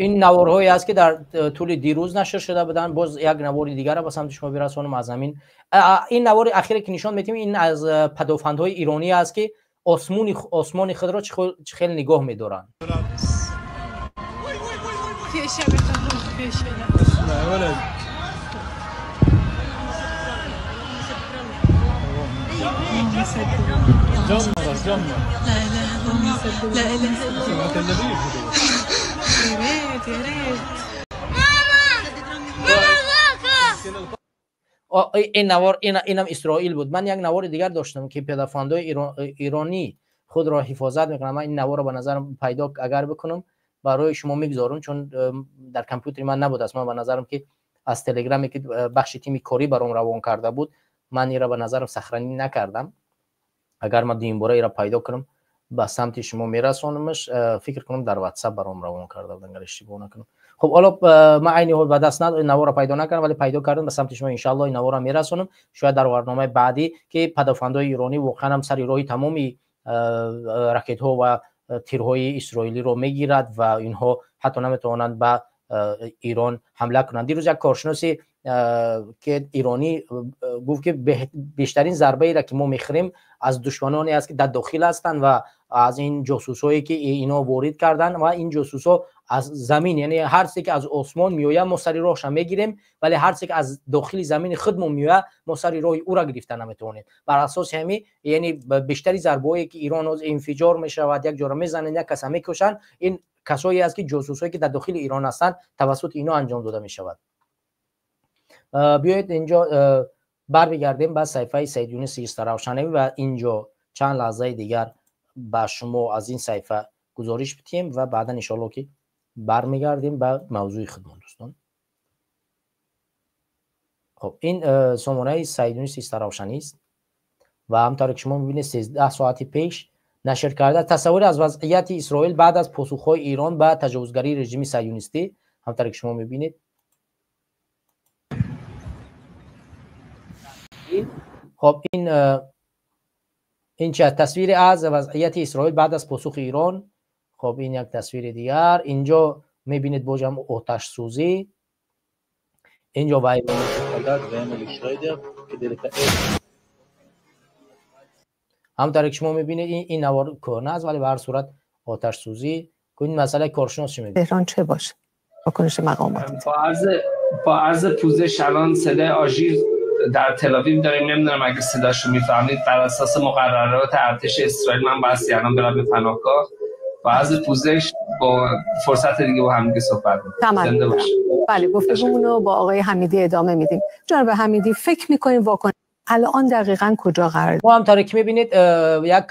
Ин наворҳое аст, ки дар тӯли дирӯз нашр шуда буданд. Боз як навори дигарро ба самти шумо бирасонам. Аз ҳамин ин навори ахире ки нишон медиҳем, ин аз падофандҳои иронӣ аст, ки осмони худро чӣ хел нигоҳ медоранд. Ин навор инам Исроил буд. Ман як навори дигар доштам, ки падафандҳои иронӣ худро ҳифозат мекунанд. Ман ин наворро ба назарам пайдо агар бикунам, барои шумо мегузорам, чун дар компютери ман набуд аст. Ман ба назарам ки аз телеграме ки бахши тими корӣ баром равон карда буд, ман инро ба назарам сохранӣ накардам. Агар ман дуюмбора инро пайдо кунам, ба самти шумо мерасонамаш. Фикр кунам, дар ватсап баром равон карда будам, агар иштибоҳ накунам. Хуб, ҳоло ман айни ҳол ба даст наворро пайдо накардам, вале пайдо кардам, ба самти шумо иншааллоҳ ин наворро мерасонам. Шояд дар барномаи баъдӣ, ки падофандҳои иронӣ воқеан ҳам сари роҳи тамоми ракетҳо ва тирҳои исроилиро мегирад ва инҳо ҳатто наметавонанд ба Эрон ҳамла кунанд. Дирӯз як коршиноси ки иронӣ гуфт, ки бештарин зарбаеро ки мо мехӯрем аз душманоне аст, ки дар дохил ҳастанд ва аз ин ҷосусҳое ки ино ворид карданд, ва ин ҷосусҳо аз замин, яъне ҳар чизе ки аз осмон меояд, мо сари роҳша мегирем, вале ҳар чизе ки аз дохили замини худмон меояд, мо сари роҳи ӯра гирифта наметавонем. Бар асоси ҳамин, яъне бештари зарбаҳое ки Эрон ҳозир инфиҷор мешавад, як ҷора мезананд, як каса мекушанд, ин касое аст, ки ҷосусҳое ки дар дохили Эрон ҳастанд, тавассути ино анҷом дода мешавад. Биёед инҷо бармегардем ба саҳифаи Саид Юнуси Истаравшанавӣ ва инҷо чанд лаҳзаи дигар ба шумо аз ин саҳифа гузориш бидиҳем ва баъдан иншоалло ки бармегардем ба мавзӯи худмон, дӯстон. Хоб, ин сомонаи Саид Юнуси Истаравшанӣ аст ва ҳамтавре ки шумо мебинед, 13 соати пеш нашр карда тасаввуре аз вазъияти Исроил баъд аз посухҳои Эрон ба таҷовузгарии режими сионистӣ. Ҳамтавре ки шумо мебинед, хоб, ин чи тасвире аз вазъияти Исроил баъд аз посухи Эрон. Хоб, ин як тасвири дигар. Инҷо мебинед бозам оташсӯзӣ, инҷо ҳамтавре ки шумо мебинед, ин навор кӯҳна аст, вале ба ҳар сурат оташсӯзӣ. ин масъалаи коршинос чӣ мегӯяд? تهران چه باشه واکنش مقامات؟ با عرض پوزش، الان صدای آژیر در تل‌آویو داریم، نمیدونم اگه صداشو میفهمید. بر اساس مقررات ارتش اسرائیل من بایستی الان برم به پناهگاه. با عرض پوزش، با فرصت دیگه با هم دیگه صحبت می‌کنیم. زنده باشید. بله، گفتگومون رو با آقای حمیدی ادامه میدیم. جناب حمیدی، فکر می‌کنیم واکنش الان دقیقاً کجا قرار؟ ما هم که می‌بینید، یک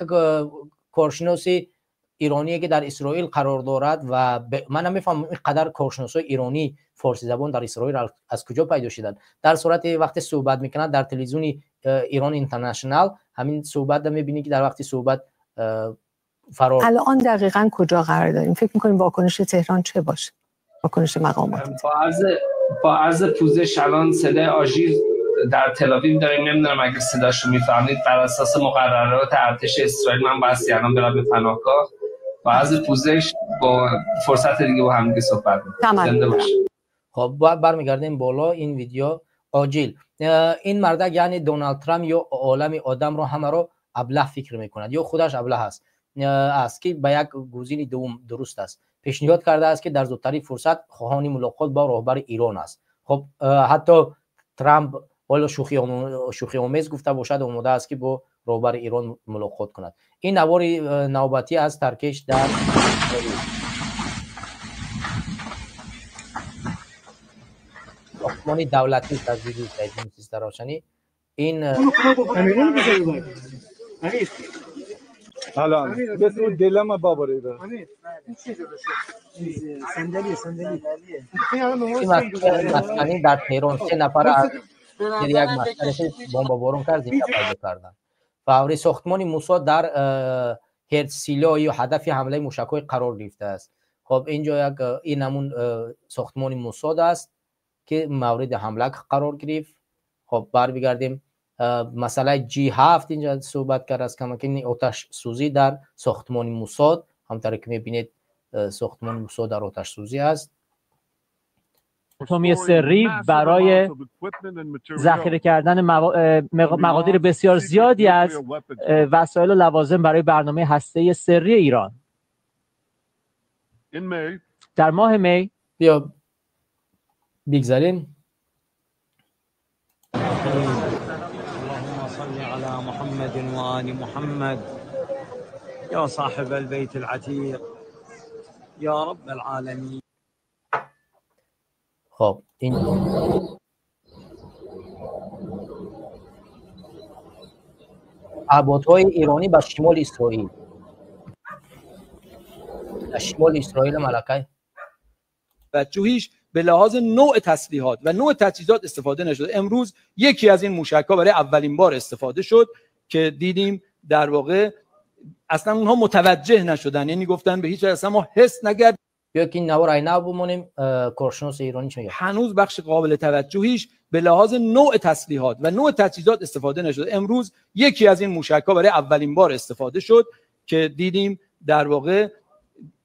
کارشناسی ایرانی که در اسرائیل قرار دارد و من نمیفهمم اینقدر کارشناسای ایرانی فارسی زبان در اسرائیل از کجا پیدا شدند. در صورت وقتی صحبت میکنند در تلویزیون ایران اینترنشنال، همین صحبت رو میبینی که در وقتی صحبت فرار. الان دقیقاً کجا قرار داریم؟ فکر می‌کنیم واکنش تهران چه باشه؟ واکنش مقامات. با عرض پوزش الان صدای آژیر در تل‌آویو داریم، نمیدونم اگه صداشو میفهمید. بر اساس مقررات ارتش اسرائیل من بایستی الان برم به پناهگاه. با عرض پوزش با فرصت دیگه با هم دیگه صحبت می‌کنیم. زنده باشید. خب برمیگردیم بالا این ویدیو عاجل. این مردک یعنی دونالد ترامپ یا عالم آدم رو همه رو ابله فکر میکند یا خودش ابله است که به یک گزینه دوم درست است. پیشنهاد کرده است که در زودترین فرصت خواهان ملاقات با رهبر ایران است. خب حتی ترامپ والا شوخی آمیز گفته باشد آماده است که با رهبر ایران ملاقات کند. این نوار نوبتی از ترکش در ساختمان دولتی تجدید روشنی این الان بس اون دلم بابا ریده صندلی مسکنی در تهران 3 نفر از یک مسکنی بمباران کرد زنده پیدا کردند. فوری ساختمان موساد در هرتسیلا یا هدف حمله موشک‌های قرار گرفته است. خب اینجا یک این همون ساختمان موساد است که مورد حمله قرار گرفت. خب برمیگردیم مسئله G7 اینجا صحبت کرد از کمکین آتش سوزی در ساختمان موساد. همطور که میبینید ساختمان موساد در آتش سوزی است. اتمی سری برای ذخیره کردن مقادیر بسیار زیادی از وسایل و لوازم برای برنامه هسته‌ای سری ایران. در ماه می بیا بگذاریم. اللهم صل على محمد وآل محمد یا صاحب البيت العتيق یا رب العالمین. خب این پهپادهای ایرانی به شمال اسرائیل، در شمال اسرائیل ملکه توجهیش به لحاظ نوع تسلیحات و نوع تجهیزات استفاده نشده. امروز یکی از این موشک‌ها برای اولین بار استفاده شد که دیدیم در واقع اصلا اونها متوجه نشدن، یعنی گفتن به هیچ وجه اصلا ما حس نگرد. بیا که این نوار اینا بمونیم. کارشناس ایرانی چی میگه؟ هنوز بخش قابل توجهیش به لحاظ نوع تسلیحات و نوع تجهیزات استفاده نشده. امروز یکی از این موشک‌ها برای اولین بار استفاده شد که دیدیم در واقع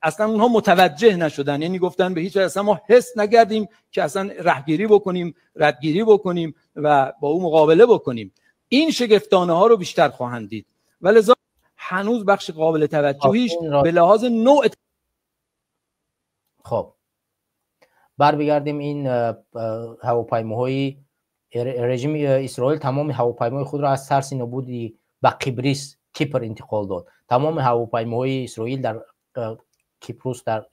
اصلا اونها متوجه نشدن، یعنی گفتن به هیچ وجه اصلا ما حس نگردیم که اصلا رهگیری بکنیم، ردگیری بکنیم و با او مقابله بکنیم. این شگفتانه ها رو بیشتر خواهند دید و لذا هنوز بخش قابل توجهیش به لحاظ نوع. خب برمیگردیم این هواپیماهای رژیم اسرائیل تمام هواپیمای خود را از ترس نابودی به قبرس کیپر انتقال داد. تمام هواپیماهای اسرائیل در کیپروس در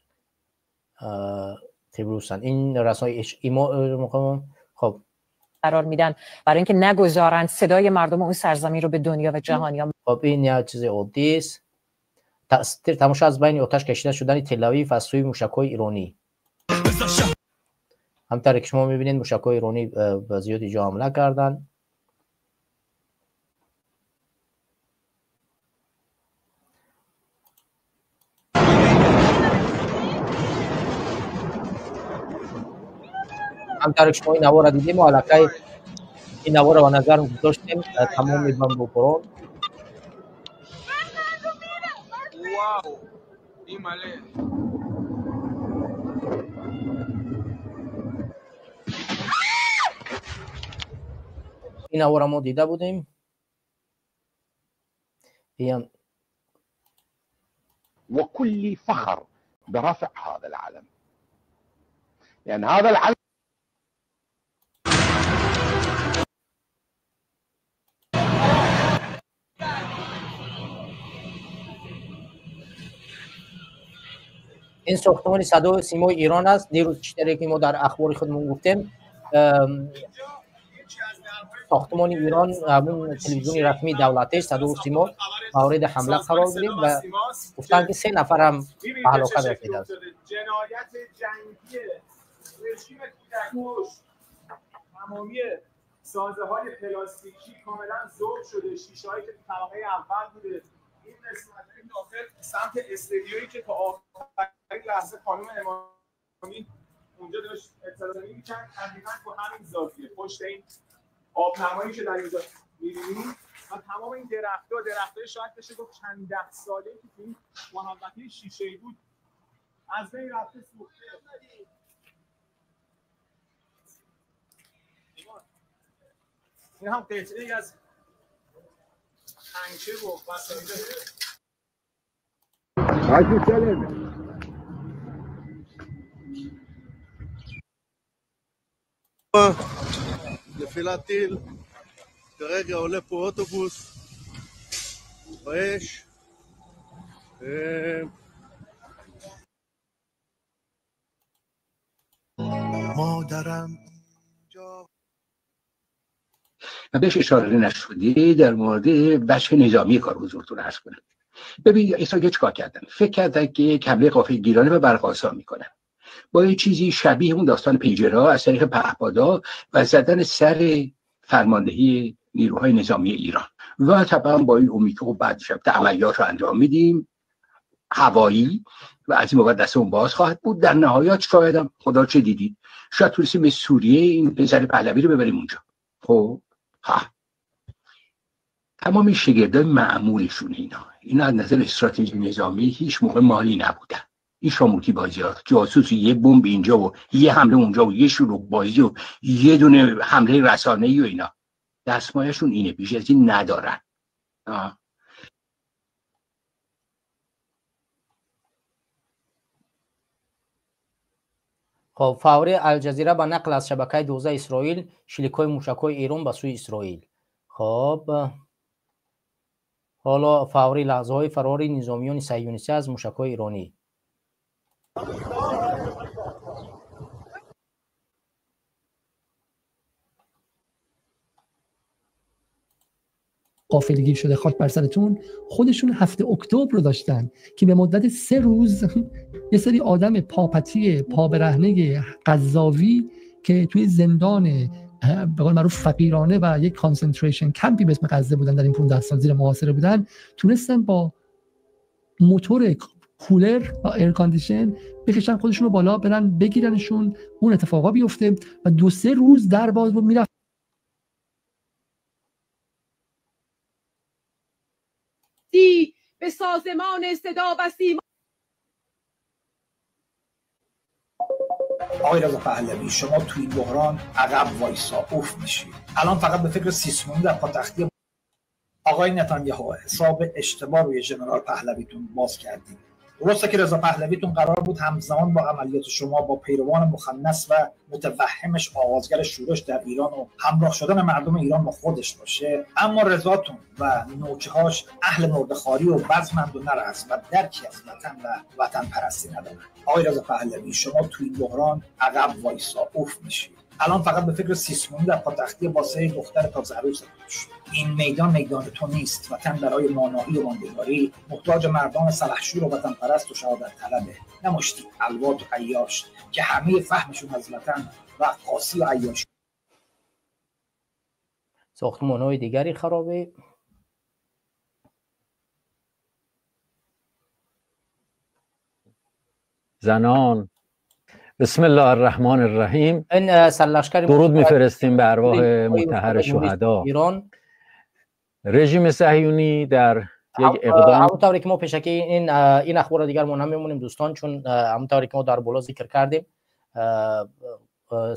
قبرسند. این رسانه ایما خب قرار میدن برای اینکه نگذارند صدای مردم اون سرزمین رو به دنیا و جهانیان. خب این یک چیز عادی است. تماشا از بین آتش کشیده شدن تل‌آویو از سوی موشک‌های ایرانی. همطور که شما می‌بینید موشک‌های ایرانی به زیادی جا حمله کردند. همطور که شما این نوار را دیدیم و علاقه این نوار را به نظر گذاشتیم تمام بمباران. این نوار ما دیده بودیم. وكل فخر برفع هذا العلم لأن هذا العلم این ساختمان صدا و سیمای ایران است. دیروز چیزی که ما در اخبار خودمون گفتیم ساختمان ایران همون تلویزیون رسمی دولتی صدا و سیما مورد حمله قرار گرفت و گفتن که 3 نفر هم به هلاکت رسیده است. جنایت جنگی رژیم کودک‌کش، تمامی سازه‌های پلاستیکی کاملا ذوب شده، شیشه‌هایی که طبقه اول بوده، این قسمت داخل رفته سمت استودیویی که تا آخرین لحظه خانم امامی اونجا داشت اطلاع می‌کرد. تقریبا تو همین زاویه پشت این آبنمایی که در اینجا می‌بینیم و تمام این درخت‌ها شاید بشه گفت چند ده ساله که تو این محوطه شیشه‌ای بود از بین رفته، سوخته. این هم قطعه‌ای از پنکه و وسایل. נפילת טיל, כרגע עולה פה אוטובוס באש. مادرم و بهش اشاره نشده در مورد بخش نظامی کار حضورتون عرض کنم. ببین اسرائیل چیکار کردن؟ فکر کردن که یک حمله غافلگیرانه و برق‌آسا میکنن با یه چیزی شبیه اون داستان پیجرها از طریق پهپادا و زدن سر فرماندهی نیروهای نظامی ایران و طبعا با این امید که بعد شب عملیات رو انجام میدیم هوایی و از این موقع دست اون باز خواهد بود. در نهایت شاید هم خدا چه دیدید، شاید تونستیم به سوریه این پسر پهلوی رو ببریم اونجا. خب ها تمام شگردای معمولشون اینا از نظر استراتژی نظامی هیچ موقع مالی نبودن. این شامورتی بازی ها، جاسوس، یه بمب اینجا و یه حمله اونجا و یه شروع بازی و یه دونه حمله رسانه‌ای و اینا، دستمایه‌شون اینه، بیش از این ندارن. خب فوری الجزیره با نقل از شبکه 12 اسرائیل شلیک‌های موشک‌های ایران به سوی اسرائیل. خب حالا فوری لحظه‌های فرار نظامیان صهیونیستی از موشک‌های ایرانی. غافلگیر شده خاک بر سرتون. خودشون 7 اکتبر رو داشتن که به مدت 3 روز یه سری آدم پاپتی پابرهنه قذاوی که توی زندان به قول معروف فقیرانه و یک concentration camp ی به اسم غزه بودن، در این 15 سال زیر محاصره بودن، تونستن با موتور کولر و air condition بکشن خودشون رو بالا، برن بگیرنشون، اون اتفاقا بیفته و 2-3 روز در باز بود میرفت. به سازمان صدا و سیما. آقای رضا پهلوی شما توی بحران عقب وایسا اوف میشی. الان فقط به فکر سیسمونی در پاتختی آقای نتانیاهو حساب اشتباه روی ژنرال پهلویتون باز کردیم. درسته که رضا پهلویتون قرار بود همزمان با عملیات شما با پیروان مخنث و متوهمش آغازگر شورش در ایران و همراه شدن مردم ایران با خودش باشه، اما رضاتون و نوچه‌هاش اهل مرده‌خواری و بزمند و نرس و درکی از وطن و وطن پرستی ندارن. آقای رضا پهلوی شما توی بحران عقب وایسا اوف میشی. الان فقط به فکر سیسمونی در پاتختی واسه دختر تازه عروس باش. این میدان میدان تو نیست. وطن برای مانایی و ماندگاری محتاج مردان سلحشور و وطن پرست و شهادت طلبه، نه مشتی الوات و عیاش که همه فهمشون از وطن و قاسی و عیاش. ساختمان‌های دیگری خرابه. زنان، بسم الله الرحمن الرحیم. این سرلشکر درود میفرستیم به ارواح مطهر شهدا. ایران رژیم صهیونی در یک اقدام، همونطوری که ما پیشکی این اخبار دیگر ما نمیمونیم دوستان، چون همونطوری که ما در بالا ذکر کردیم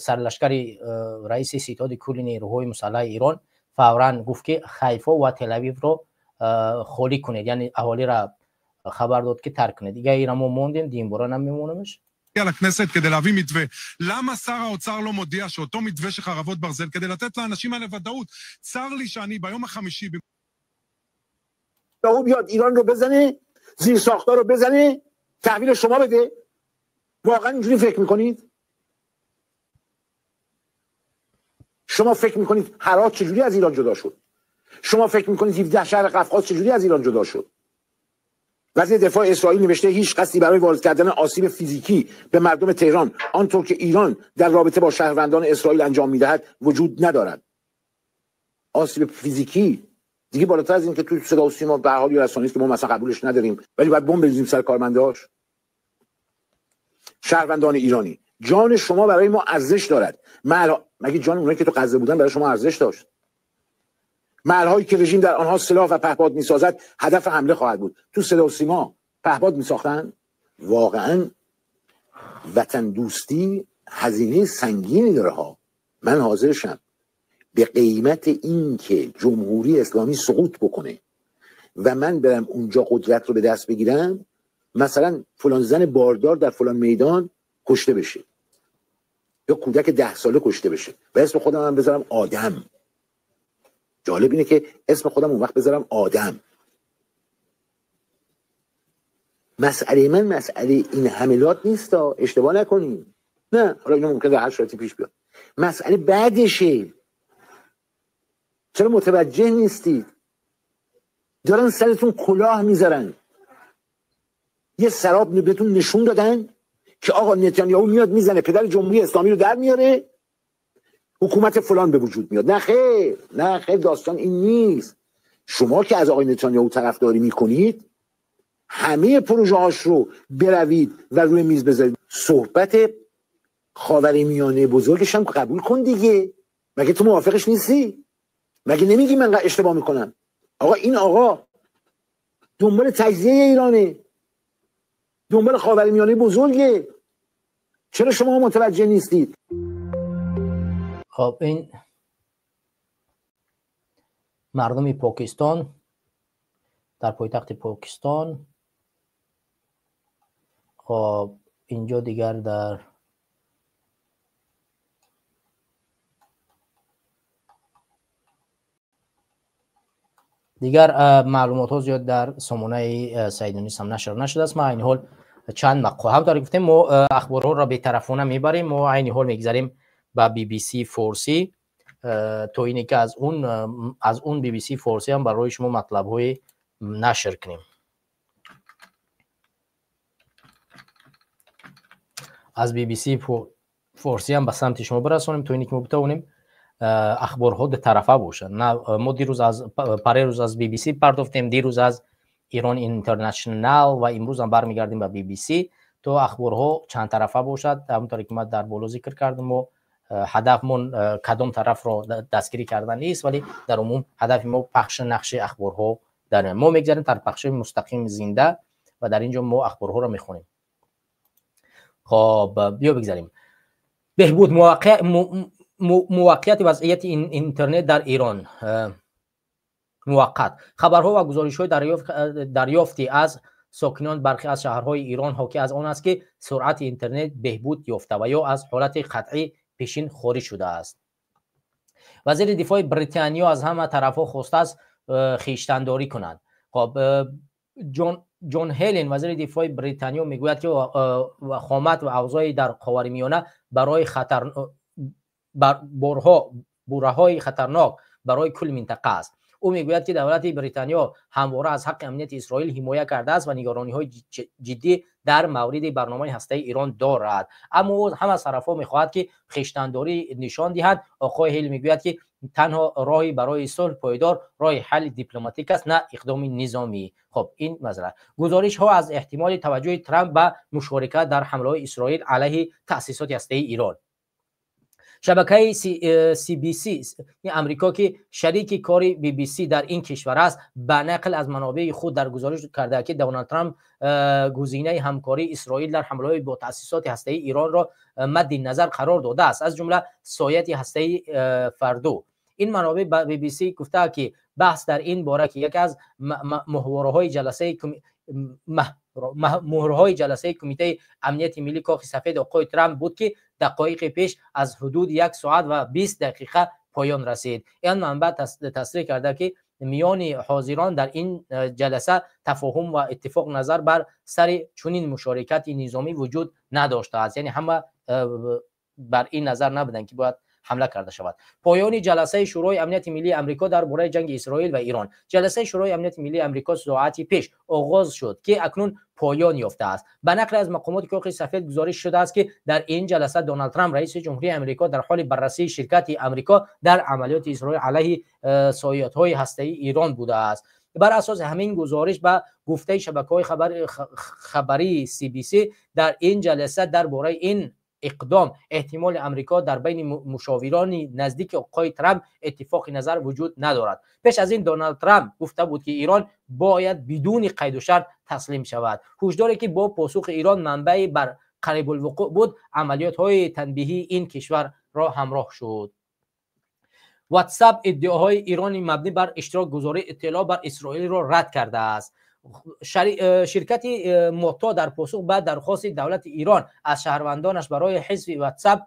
سرلشکر رئیس ستاد کل نیروهای مسلح ایران فوراً گفت که حیفا و تل اویو رو خالی کنید، یعنی اهالی را خبر داد که ترک کنید. دیگه اینا ما موندیم، دیم بارا نمیمونیمش. לכנסת כדי להביא מתווה. למה שר האוצר לא מודיע שאותו מתווה של חרבות ברזל כדי לתת לאנשים האלה ודאות? צר לי שאני ביום החמישי... او بیاد ایران رو بزنه، زیر ساختار رو بزنه، تحویل شما بده؟ واقعا اینجوری فکر میکنید؟ شما فکر میکنید هرات چجوری از ایران جدا شد؟ شما فکر میکنید 17 شهر قفقاز چجوری از ایران جدا شد؟ وزیر دفاع اسرائیل نوشته هیچ قصدی برای وارد کردن آسیب فیزیکی به مردم تهران آنطور که ایران در رابطه با شهروندان اسرائیل انجام میدهد وجود ندارد. آسیب فیزیکی دیگه بالاتر از این که تو صدا و سیما به هر حال یه رسانه‌ای که ما مثلا قبولش نداریم، ولی باید بمب بریزیم سر کارمنداش. شهروندان ایرانی، جان شما برای ما ارزش دارد. مگه جان اونایی که تو غزه بودن برای شما ارزش داشت؟ محل‌هایی که رژیم در آنها سلاح و پهپاد می‌سازد هدف حمله خواهد بود. تو صدا و سیما پهپاد می‌ساختن؟ واقعاً وطن دوستی هزینه سنگینی داره ها. من حاضرشم به قیمت این که جمهوری اسلامی سقوط بکنه و من برم اونجا قدرت رو به دست بگیرم، مثلا فلان زن باردار در فلان میدان کشته بشه یا کودک 10 ساله کشته بشه و اسم خودم هم بذارم آدم. جالب اینه که اسم خودم اون وقت بذارم آدم. مسئله من مسئله این حملات نیست، اشتباه نکنیم. نه، حالا اینو ممکنه در هر شرایطی پیش بیاد. مسئله بعدشه. چرا متوجه نیستید؟ دارن سرتون کلاه میذارن. یه سراب بهتون نشون دادن که آقا نتانیاهو میاد میزنه پدر جمهوری اسلامی رو در میاره، حکومت فلان به وجود میاد. نه خیر، نه خیر، داستان این نیست. شما که از آقای نتانیاهو طرفداری میکنید، همه پروژه هاش رو بروید و روی میز بذارید. صحبت خاورمیانه بزرگش هم قبول کن دیگه. مگه تو موافقش نیستی؟ مگه نمیگی من اشتباه میکنم؟ آقا این آقا دنبال تجزیه ایرانه، دنبال خاورمیانه بزرگه. چرا شما متوجه نیستید؟ خب این مردم پاکستان در پایتخت پاکستان، خب اینجا دیگر در دیگر معلومات ها زیاد در سامانه سعید هم نشر نشده است. ما عین حال چند مقاله هم داریم گفتیم، ما اخبارها را به طرفونه میبریم. ما عین حال میگذریم با بی بی سی فارسی تا اینه که از اون بی بی سی فارسی هم برای شما مطلب های نشر کنیم. از بی بی سی فارسی هم به سمت شما برسانیم تا اینه که ما بتوانیم اخبارها دو طرفه باشن. نه ما دیروز از پریروز از بی بی سی پرداختیم، دیروز از ایران اینترنشنال و امروز هم برمیگردیم به بی بی سی تا اخبارها چند طرفه باشد. همونطوری که ما در بالا ذکر کردم و هدفمون کدام طرف رو دستگیری کردن نیست، ولی در عموم هدف ما پخش نقش اخبارها در ما میگذاریم در پخش مستقیم زنده و در اینجا ما اخبارها رو میخونیم. خب بیا بگذاریم بهبود موقعیت وضعیت اینترنت در ایران موقت. خبرها و گزارش‌های دریافتی از ساکنان برخی از شهرهای ایران حاکی از آن است که سرعت اینترنت بهبود یافته و یا از حالت قطعی پیشین خارج شده است. وزیر دفاع بریتانیا از همه طرفها خواسته است خویشتنداری کنند. خب جان هیلین وزیر دفاع بریتانیا میگوید که وخامت و اوضاع در خاورمیانه برای خطر بورهای خطرناک برای کل منطقه است. او میگوید که دولت بریتانیا همواره از حق امنیت اسرائیل حمایت کرده است و نگرانی‌های جدی در مورد برنامه هسته‌ای ایران دارد، اما او هم از طرفها میخواهد که خویشتنداری نشان دهند. آقای هیل میگوید که تنها راهی برای صلح پایدار راه حل دیپلماتیک است، نه اقدام نظامی. خب این مسئله. گزارش ها از احتمال توجه ترامپ به مشارکت در حمله اسرائیل علیه تأسیسات هسته‌ای ایران. شبکه سی بی سی امریکا که شریک کاری بی بی سی در این کشور است، به نقل از منابع خود در گزارش کرده که دونالد ترامپ گزینه همکاری اسرائیل در حمله با تأسیسات هسته‌ای ایران را مد نظر قرار داده است، از جمله سایت هسته‌ای فردو. این منابع به بی بی سی گفته که بحث در این باره که یکی از محورهای جلسه کمیته امنیت ملی کاخ سفید آقای ترامپ بود که دقایق پیش از حدود 1 ساعت و 20 دقیقه پایان رسید. این منبع تصریح کرده که میان حاضران در این جلسه تفاهم و اتفاق نظر بر سر چنین مشارکت نظامی وجود نداشته است. یعنی همه بر این نظر نبودند که باید ҳамла карда шавад. Поёни ҷаласаи Шӯрои Амнияти Миллии Амрико дар бораи ҷанги Исроил ва Ирон. Ҷаласаи Шӯрои Амнияти Миллии Амрико соати пеш оғоз шуд, ки акнун поён ёфтааст. Ба нақли аз мақомоти Кохи Сафед гузориш шудааст, ки дар ин ҷаласа Доналд Трамп, раиси ҷумҳурии Амрико, дар ҳоли баррасии ширкати Амрико дар амалиёти Исроил алайҳи соиятҳои ҳастаии Ирон будааст. Бар асоси ҳамин гузориш, ба гуфтаи шабакаҳои хабарии CBC, дар ин ҷаласа дар бораи ин иқдом эҳтимоли Амрико дар байни мушовирони наздики оқои Трамп иттифоқи назар вуҷуд надорад. Пеш аз ин Доналд Трамп гуфта буд, ки Ирон бояд бидуни қайду шарт таслим шавад. Ҳушдоре, ки бо посухи Ирон манбаи бар қарибулвуқӯъ буд, амалиётҳои танбиҳии ин кишварро ҳамроҳ шуд. WhatsApp иддаоҳои Ирони мабнӣ бар иштирокгузории иттилоъ бар Исроилро рад кардааст. Ширкати Мото дар посух ба дархости давлати Ирон аз шаҳрвандонаш барои ҳизби WhatsApp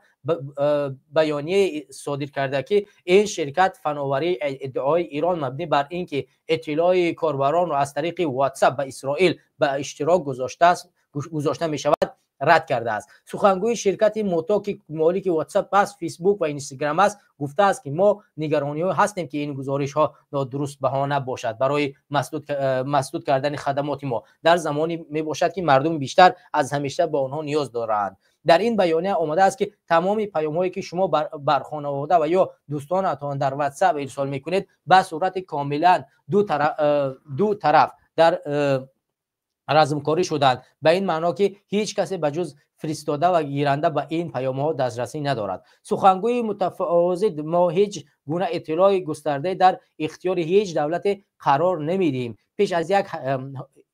баёнияе содир карда, ки ин ширкат фановарии иддаои Ирон мабнӣ бар ин ки иттилои корбаронро аз тариқи WhatsApp ба Исроил ба иштирок гузошта мешавад, рад кардааст. Сухангӯи ширкати Мото, ки молики WhatsApp аст, Facebook ва Instagram аст, гуфтааст, ки мо нигарониҳо ҳастем, ки ин гузоришҳо нодуруст баҳона бошад барои масдуд кардани хадамоти мо дар замоне мебошад, ки мардум бештар аз ҳамеша ба онҳо ниёз доранд. Дар ин баёния омадааст, ки тамоми паёмҳое, ки шумо бар хонавода ва ё дӯстонатон дар WhatsApp ирсол мекунед, ба сурати комилан ду тараф дар размкорӣ шуданд, ба ин маъно, ки ҳеҷ касе ба ҷуз фиристода ва гиранда ба ин паёмҳо дастрасӣ надорад. Сухангӯи мутафозид: мо ҳеҷ гуна иттилои густардае дар ихтиёри ҳеҷ давлате қарор намедиҳем. Пеш аз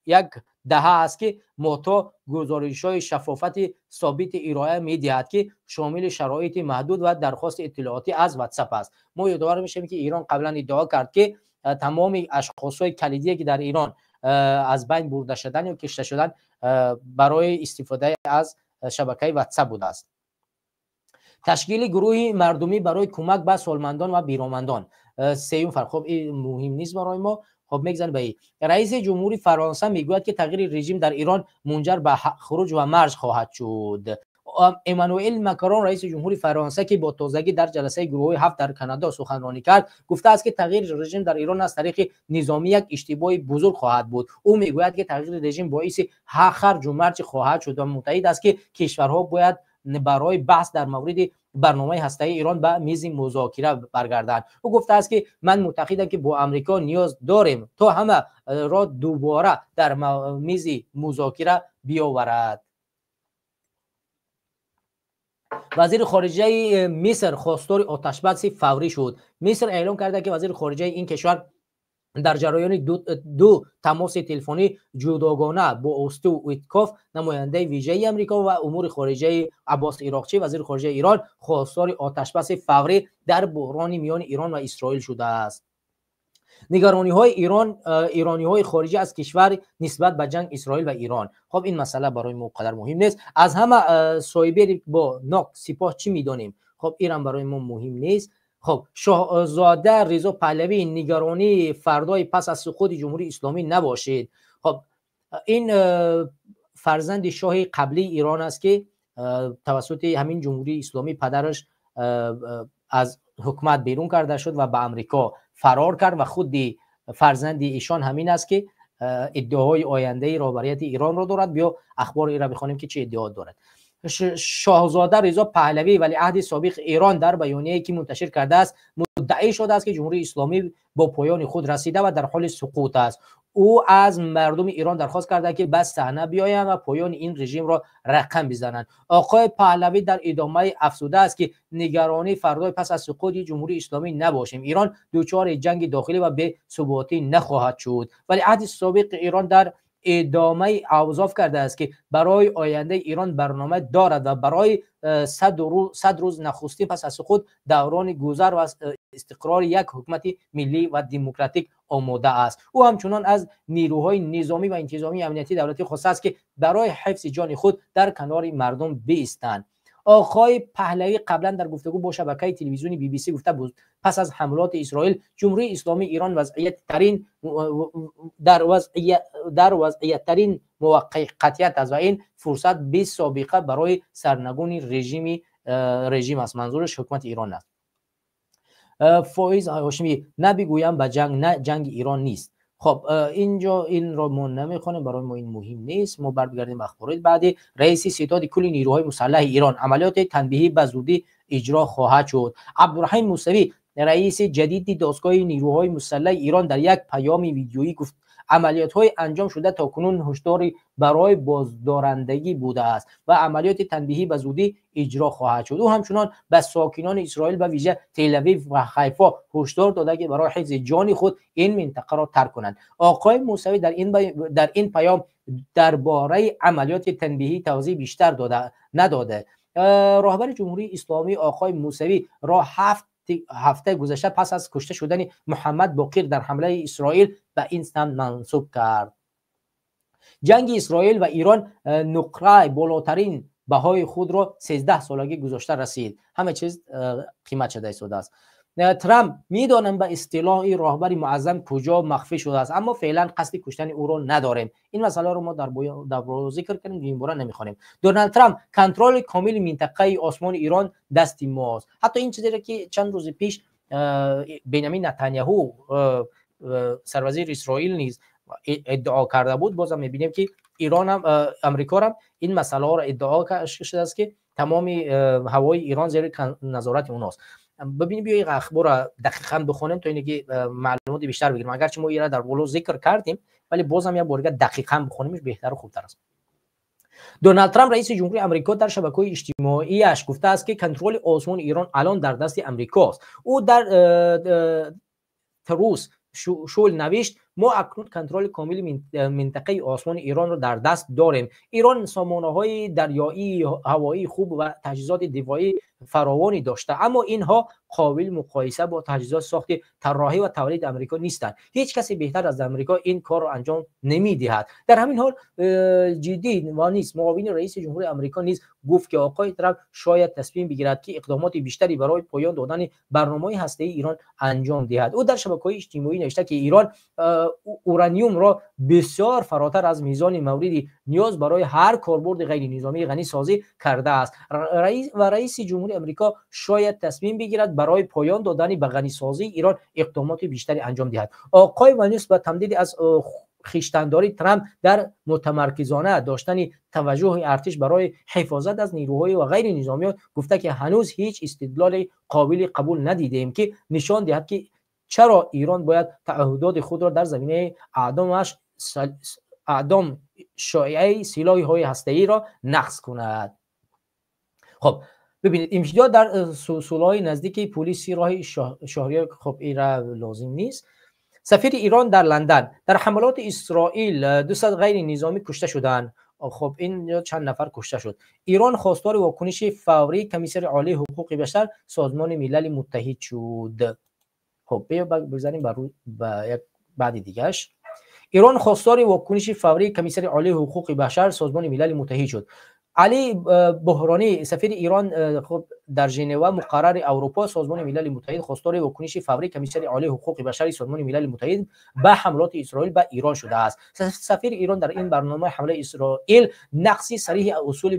як даҳа аст, ки Мото гузоришҳои шаффофати собити ироа медиҳад, ки шомили шароити маҳдуд ва дархости иттилоотӣ аз WhatsApp аст. Мо ёдовар мешавем, ки Ирон қаблан иддао кард, ки тамоми ашхосҳои калидие, ки дар Ирон аз байн бурда шудан ё кишта шудан, барои истифодаи аз шабакаи WhatsApp будааст. Ташкили гурӯҳи мардумӣ барои кӯмак ба солмандон ва биромандон. Сеюм фарқ. Хоб, ин муҳим нест барои мо. Хоб, мегзарем ба ин. Раиси ҷумҳури Фаронса мегӯяд, ки тағйири режим дар Ирон мунҷар ба хуруҷ ва марж хоҳад шуд. Эммануэл Макрон, раиси ҷумҳури Фаронса, ки бо тозагӣ дар ҷаласаи гурӯҳҳои ҳафт дар Канадо суханронӣ кард, гуфтааст, ки тағйири режим дар Ирон аз тариқи низомӣ як иштибоҳи бузург хоҳад буд. Ӯ мегӯяд, ки тағйири режим боиси харҷу марҷ хоҳад шуд ва муттаҳид аст, ки кишварҳо бояд барои баҳс дар мавриди барномаи ҳастаии Ирон ба мизи музокира баргарданд. Ӯ гуфтааст, ки ман муътақидам, ки бо Амрико ниёз дорем, то ҳамаро дубора дар мизи музокира биёварад. Вазири хориҷаи Миср хостори оташбаси фаврӣ шуд. Миср эълон карда, ки вазири хориҷаи ин кишвар дар ҷараёни ду тамоси телефонӣ ҷудогона бо Стив Уиткоф, намояндаи вижаи Амрико ва умури хориҷаи, Аббос Ироқчӣ, вазири хориҷаи Ирон, хостори оташбаси фаврӣ дар буҳрони миёни Ирон ва Исроил шудааст. Нигарониҳои ирониҳои хориҷӣ аз кишвар нисбат ба ҷанг Исроил ва Ирон. Хоб, ин масъала барои мо қадар муҳим нест. Аз ҳама соҳибери бо нок сипоҳ чӣ медонем? Хоб, инам барои мо муҳим нест. Хоб, Шоҳзода Ризо Паҳлавӣ: нигаронии фардои пас аз суқути Ҷумҳурии Исломӣ набошед. Хоб, ин фарзанди шоҳи қаблии Ирон аст, ки тавассути ҳамин Ҷумҳурии Исломӣ падараш аз ҳукумат берун карда шуд ва ба Амрико фарор кард, ва худи фарзанди ишон ҳамин аст, ки иддаоҳои ояндаи роҳбарияти Иронро дорад. Биё ахбори инро бихонем, ки чӣ иддао дорад. Шоҳзода Ризо Паҳлавӣ, валиаҳди собиқи Ирон, дар баёнияе, ки мунташир кардааст, муддаӣ шудааст, ки Ҷумҳурии Исломӣ бо поёни худ расида ва дар ҳоли суқут аст. Ӯ аз мардуми Ирон дархост карда, ки ба саҳна биёянд ва поёни ин режимро рақам бизананд. Оқои Паҳлавӣ дар идомаи афзудааст, ки нигаронии фардои пас аз суқути Ҷумҳурии Исломӣ набошем. Ирон дучори ҷанги дохилӣ ва бесуботӣ нахоҳад шуд. Валиаҳди собиқи Ирон дар идомаи авзоф кардааст, ки барои ояндаи Ирон барнома дорад ва барои 100 рӯз нахустин пас аз суқут даврони гузар ва истиқрори як ҳукумати миллӣ ва демократик омода аст. Ӯ ҳамчунон аз нирӯҳои низомӣ ва интизомии амниятии давлатӣ хостааст, ки барои ҳифзи ҷони худ дар канори мардум биистанд. Оқои Паҳлавӣ қаблан дар гуфтугӯ бо шабакаи телевизиони BBC гуфта буд, пас аз ҳамлоти Исроил Ҷумҳурии Исломии Ирон дар вазъияттарин муваққатият аст ва ин фурсат бесобиқа барои сарнагуни режим аст. Манзураш ҳукумати Ирон аст. فایز هاشمی نبیگویم به جنگ نه، جنگ ایران نیست. خب اینجا این را ما نمیخوانیم، برای ما این مهم نیست. ما برمیگردیم اخبارات بعدی. رئیس ستاد کل نیروهای مسلح ایران: عملیات تنبیهی به زودی اجرا خواهد شد. عبدالرحیم موسوی رئیس جدید دستگاه نیروهای مسلح ایران در یک پیام ویدیویی گفت عملیات های انجام شده تا کنون هشداری برای بازدارندگی بوده است و عملیات تنبیهی به زودی اجرا خواهد شد. او همچنان به ساکنان اسرائیل به ویژه تل اویو و حیفا هشدار داده که برای حفظ جان خود این منطقه را ترک کنند. آقای موسوی در این پیام درباره عملیات تنبیهی توضیح بیشتر نداده. راهبر جمهوری اسلامی آقای موسوی را هفته گذشته پس از کشته شدن محمد باقر در حمله اسرائیل به این سمت منصوب کرد. جنگ اسرائیل و ایران نقره بالاترین بهای خود را 13 سالگی گذاشته رسید. همه چیز قیمت شده ایستاده است. ترامپ: میدانم به اصطلاح راهبر معظم کجا مخفی شده است، اما فعلا قصد کشتن او را نداریم. این مسئله رو ما در ذکر کردیم، این باره نمیخوانیم. دونالد ترامپ: کنترل کامل منطقه آسمان ایران دست ماست. حتی این چیزی را که چند روز پیش بنیامین نتانیاهو سروزیر اسرائیل نیز ادعا کرده بود، بازم میبینیم که ایران هم امریکا هم این مسئله را ادعا شده است که تمام هوای ایران زیر نظارت اوناست. ببینیم، بیا این اخبار را دقیقاً بخونیم تا اینکه معلومات بیشتر بگیریم. اگرچه ما ایرا در بالا ذکر کردیم، ولی بازم یه بار دقیقاً بخونیمش بهتر و خوبتر است. دونالد ترامپ رئیس جمهوری امریکا در شبکه‌های اجتماعیش گفته است که کنترل آسمان ایران الان در دست امریکاست. او در تروس شول نوشت: ما اکنون کنترل کامل منطقه آسمان ایران را در دست داریم. ایران سامانه‌های دریایی، هوایی خوب و تجهیزات دفاعی فراوانی داشته، اما اینها قابل مقایسه با تجهیزات ساخت، طراحی و تولید امریکا نیستند. هیچ کسی بهتر از امریکا این کار را انجام نمیدهد. در همین حال جدی و نیز معاون رئیس جمهور امریکا نیز گفت که آقای ترامپ شاید تصمیم بگیرد که اقدامات بیشتری برای پایان دادن برنامه‌های هسته‌ای ایران انجام دهد. او در شبکه‌های اجتماعی نوشته که ایران اورانیوم را بسیار فراتر از میزان مورد نیاز برای هر کاربرد غیر نظامی غنی سازی کرده است و رئیس جمهور امریکا شاید تصمیم بگیرد برای پایان دادن به غنی سازی ایران اقدامات بیشتری انجام دهد. آقای ونیس با تمدید از خویشتنداری ترامپ در متمرکزانه داشتن توجه ارتش برای حفاظت از نیروهای و غیر نظامیان گفته که هنوز هیچ استدلال قابل قبول ندیدیم که نشان دهد که چرا ایران باید تعهدات خود را در زمینه اعدام شایعه سلاح‌های هسته‌ای را نقض کند. خب ببینید اینجا در سولهای نزدیک پلیس راه شهری، خب این را لازم نیست. سفیر ایران در لندن: در حملات اسرائیل 200 غیر نظامی کشته شدند. خب این چند نفر کشته شد. ایران خواستار واکنش فوری کمیسر عالی حقوق بشر سازمان ملل متحد شد. خب بیا بگذاریم بر یک بعد دیگهش. ایران خواستار واکنش فوری کمیسر عالی حقوق بشر سازمان ملل متحد شد. علی بحرانی سفیر ایران خب در ژنو مقرر اروپا سازمان ملل متحد خواستار واکنش فوری کمیسر عالی حقوق بشر سازمان ملل متحد به حملات اسرائیل به ایران شده است. سفیر ایران در این برنامه حمله اسرائیل نقض صریح اصول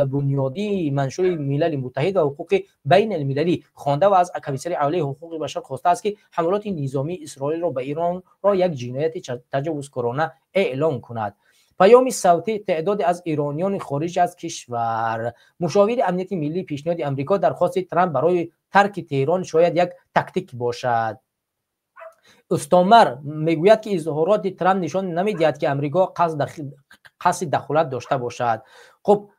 بنیادی منشور ملل متحد و حقوق بین المللی خوانده و از کمیسر عالی حقوق بشر خواسته است که حملات نظامی اسرائیل را به ایران را یک جنایت تجاوزکارانه اعلام کند. پیام صوتی تعداد از ایرانیان خارج از کشور. مشاور امنیت ملی پیشنهاد امریکا درخواست ترامپ برای ترک تهران شاید یک تاکتیک باشد. استامر میگوید که اظهارات ترامپ نشان نمیدهد که امریکا قصد دخالت داشته باشد. خب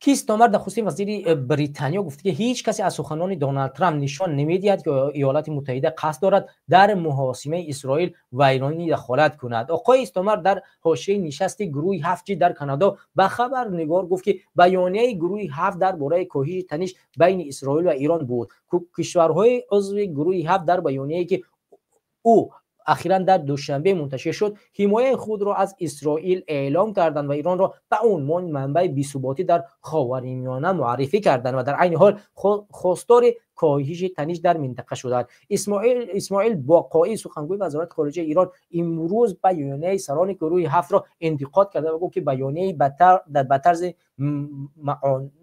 کیستامر نخستین وزیر بریتانیا گفت که هیچ کسی از سخنان دونالد ترامپ نشان نمیدهد که ایالات متحده قصد دارد در محاصره اسرائیل و ایران دخالت کند. آقای استامر در حاشیه نشست گروه 7 در کانادا به خبرنگار گفت که بیانیه گروه 7 درباره کاهش تنش بین اسرائیل و ایران بود. کشورهای عضو گروه 7 در بیانیه‌ای که او اخیراً در دوشنبه منتشر شد حمایت خود را از اسرائیل اعلام کردند و ایران را به عنوان منبع بی‌ثباتی در خاورمیانه معرفی کردند و در عین حال خواستار کاهش تنش در منطقه شدند. اسماعیل باقایی، سخنگوی وزارت خارجه ایران، امروز بیانیه سران گروه هفت را انتقاد کرده و گفت که بیانیه به طرز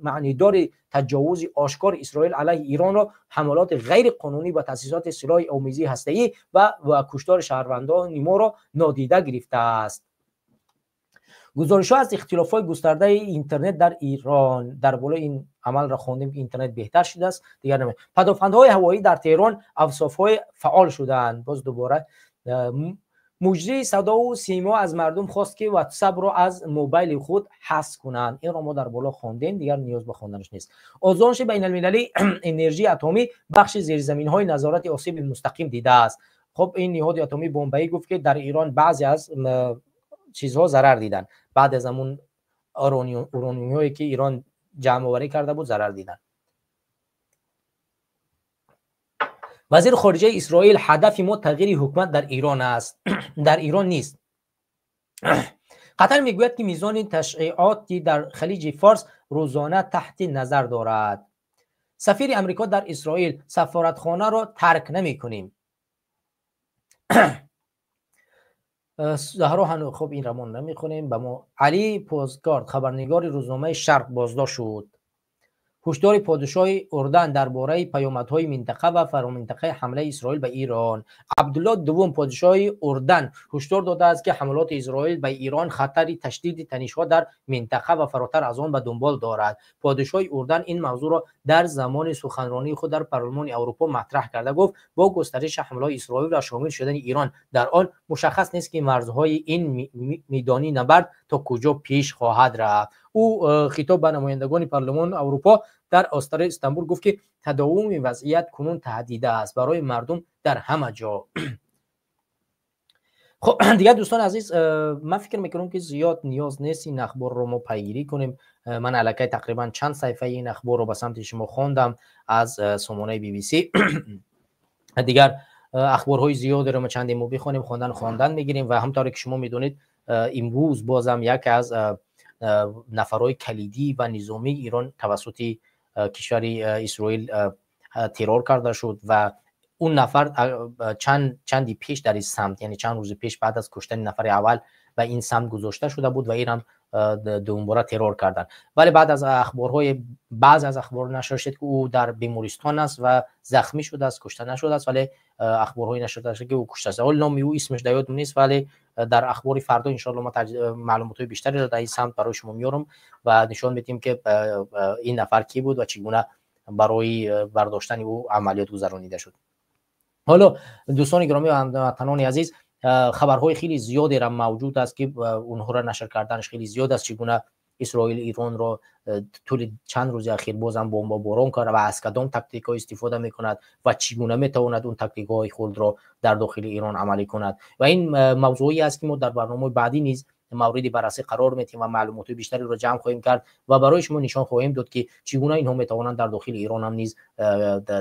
معنیدار تجاوز آشکار اسرائیل علیه ایران را حملات غیر قانونی و تأسیسات سلاح آمیزی هسته‌ای و کشتار شهروندان ما را نادیده گرفته است. گزارش‌ها از اختلاف‌های گسترده اینترنت در ایران، در بالای این عمل را خواندیم که اینترنت بهتر شده است. دیگر نمی پدافندهای هوایی در تهران اوصاف‌های فعال شدند. باز دوباره مجری صدا و سیما از مردم خواست که واتساپ را از موبایل خود حذف کنند. این را ما در بالا خواندیم، دیگر نیاز به خواندنش نیست. آژانس بین‌المللی انرژی اتمی بخش زیرزمین‌های نظارت آسیب مستقیم دیده است. خب این نهاد اتمی بمبئی گفت که در ایران بعضی از چیزها ضرر دیدن، بعد از همون اورانیوم‌هایی که ایران جمع آوری کرده بود ضرر دیدن. وزیر خارجه اسرائیل: هدف ما تغییر حکومت در ایران است، در ایران نیست. قطر میگوید که میزان تشعیعات در خلیج فارس روزانه تحت نظر دارد. سفیر امریکا در اسرائیل: سفارتخانه را ترک نمی کنیم. زهرا هنو، خب این را ما نمیخونیم. به ما علی پوزگارد، خبرنگار روزنامه شرق، بازداشت شد. هشدار پادشاه اردن درباره پیامدهای منطقه و فرامنطقه حمله اسرائیل به ایران. عبدالله دوم، پادشاه اردن، هشدار داده است که حملات اسرائیل به ایران خطر تشدید تنش‌ها در منطقه و فراتر از آن به دنبال دارد. پادشاه اردن این موضوع را در زمان سخنرانی خود در پارلمان اروپا مطرح کرده گفت با گسترش حملات اسرائیل و شامل شدن ایران در آن مشخص نیست که مرزهای این میدانی نبرد تا کجا پیش خواهد رفت. او خطاب به نمایندگان پارلمان اروپا در آستانه استانبول گفت که تداوم وضعیت کنون تهدید است برای مردم در همه جا. خب دیگه دوستان عزیز، من فکر میکنم که زیاد نیاز نیست این اخبار رو ما پیگیری کنیم. من الکی تقریبا چند صفحه این اخبار رو به سمت شما خواندم از سامانه BBC. دیگر اخبارهای زیاد رو ما چندی ما بخوانیم، خواندن میگیریم و همطور که شما میدونید امروز بازم یک از نفرهای کلیدی و نظامی ایران توسط کشور اسرائیل ترور کرده شد و اون نفر چندی پیش در این سمت، یعنی چند روز پیش بعد از کشتن نفر اول و این سمت گذاشته شده بود و این هم دوباره ترور کردن. ولی بعد از اخبارهای بعض از اخبار نشر شد که او در بیمارستان است و زخمی شده است، کشته نشده است، ولی اخبارهای نشر شده که او کشته است. حالا نام او اسمش در یادم نیست، ولی در اخبار فردا ان شاء الله ما معلومات بیشتری را در این سمت برای شما میارم و نشان میدیم که این نفر کی بود و چگونه برای برداشتن او عملیات گذرانیده شد. حالا دوستان گرامی و هموطنان عزیز، خبرهای خیلی زیادی را موجود است که اونها را نشر کردنش خیلی زیاد است. چگونه اسرائیل ایران را طول چند روز اخیر بازم بمباران کرد و از کدام تاکتیک ها استفاده میکند و چگونه میتواند اون تاکتیک های خود را در داخل ایران عملی کند و این موضوعی است که ما در برنامه بعدی نیز مورد بررسی قرار میدیم و معلومات بیشتری را جمع خواهیم کرد و برای شما نشان خواهیم داد که چگونه اینها میتوانند در داخل ایران هم نیز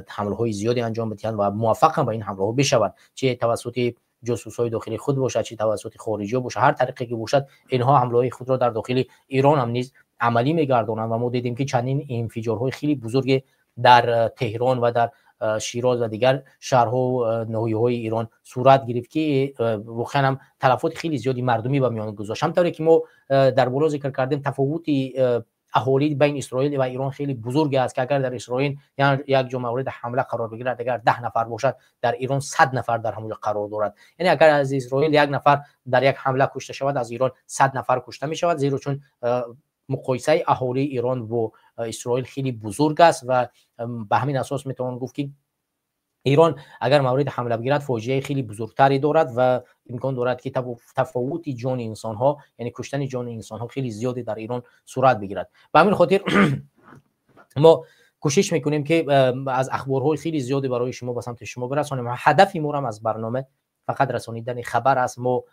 حمله های زیادی انجام بدهند و موفق هم به این حمله ها بشوند، چه توسط جاسوس های داخلی خود باشد، چه توسط خارجی باشد، هر طریقی که باشد اینها حمله های خود را در داخل ایران هم نیز عملی میگردانند و ما دیدیم که چندین انفجارهای خیلی بزرگ در تهران و در شیراز و دیگر شهرها و ناحیه‌های ایران صورت گرفت که واقعا هم تلفات خیلی زیادی مردمی به میان گذاشت. همطوری که ما در بالا ذکر کردیم تفاوت اهالی بین اسرائیل و ایران خیلی بزرگ است که اگر در اسرائیل یک جا مورد حمله قرار بگیرد اگر 10 نفر باشد، در ایران 100 نفر در حمله قرار دارد. یعنی اگر از اسرائیل یک نفر در یک حمله کشته شود، از ایران 100 نفر کشته می شود، زیرا چون مقایسه اهالی ایران و اسرائیل خیلی بزرگ است و به همین اساس میتوان گفت که ایران اگر مورد حمله بگیرد فاجعه خیلی بزرگتری دارد و امکان دارد که تفاوت جان انسان ها، یعنی کشتن جان انسان ها خیلی زیادی در ایران صورت بگیرد. به همین خاطر ما کوشش میکنیم که از اخبارهای خیلی زیادی برای شما به سمت شما برسانیم. هدف ما هم از برنامه فقط رسانیدن خبر است. ما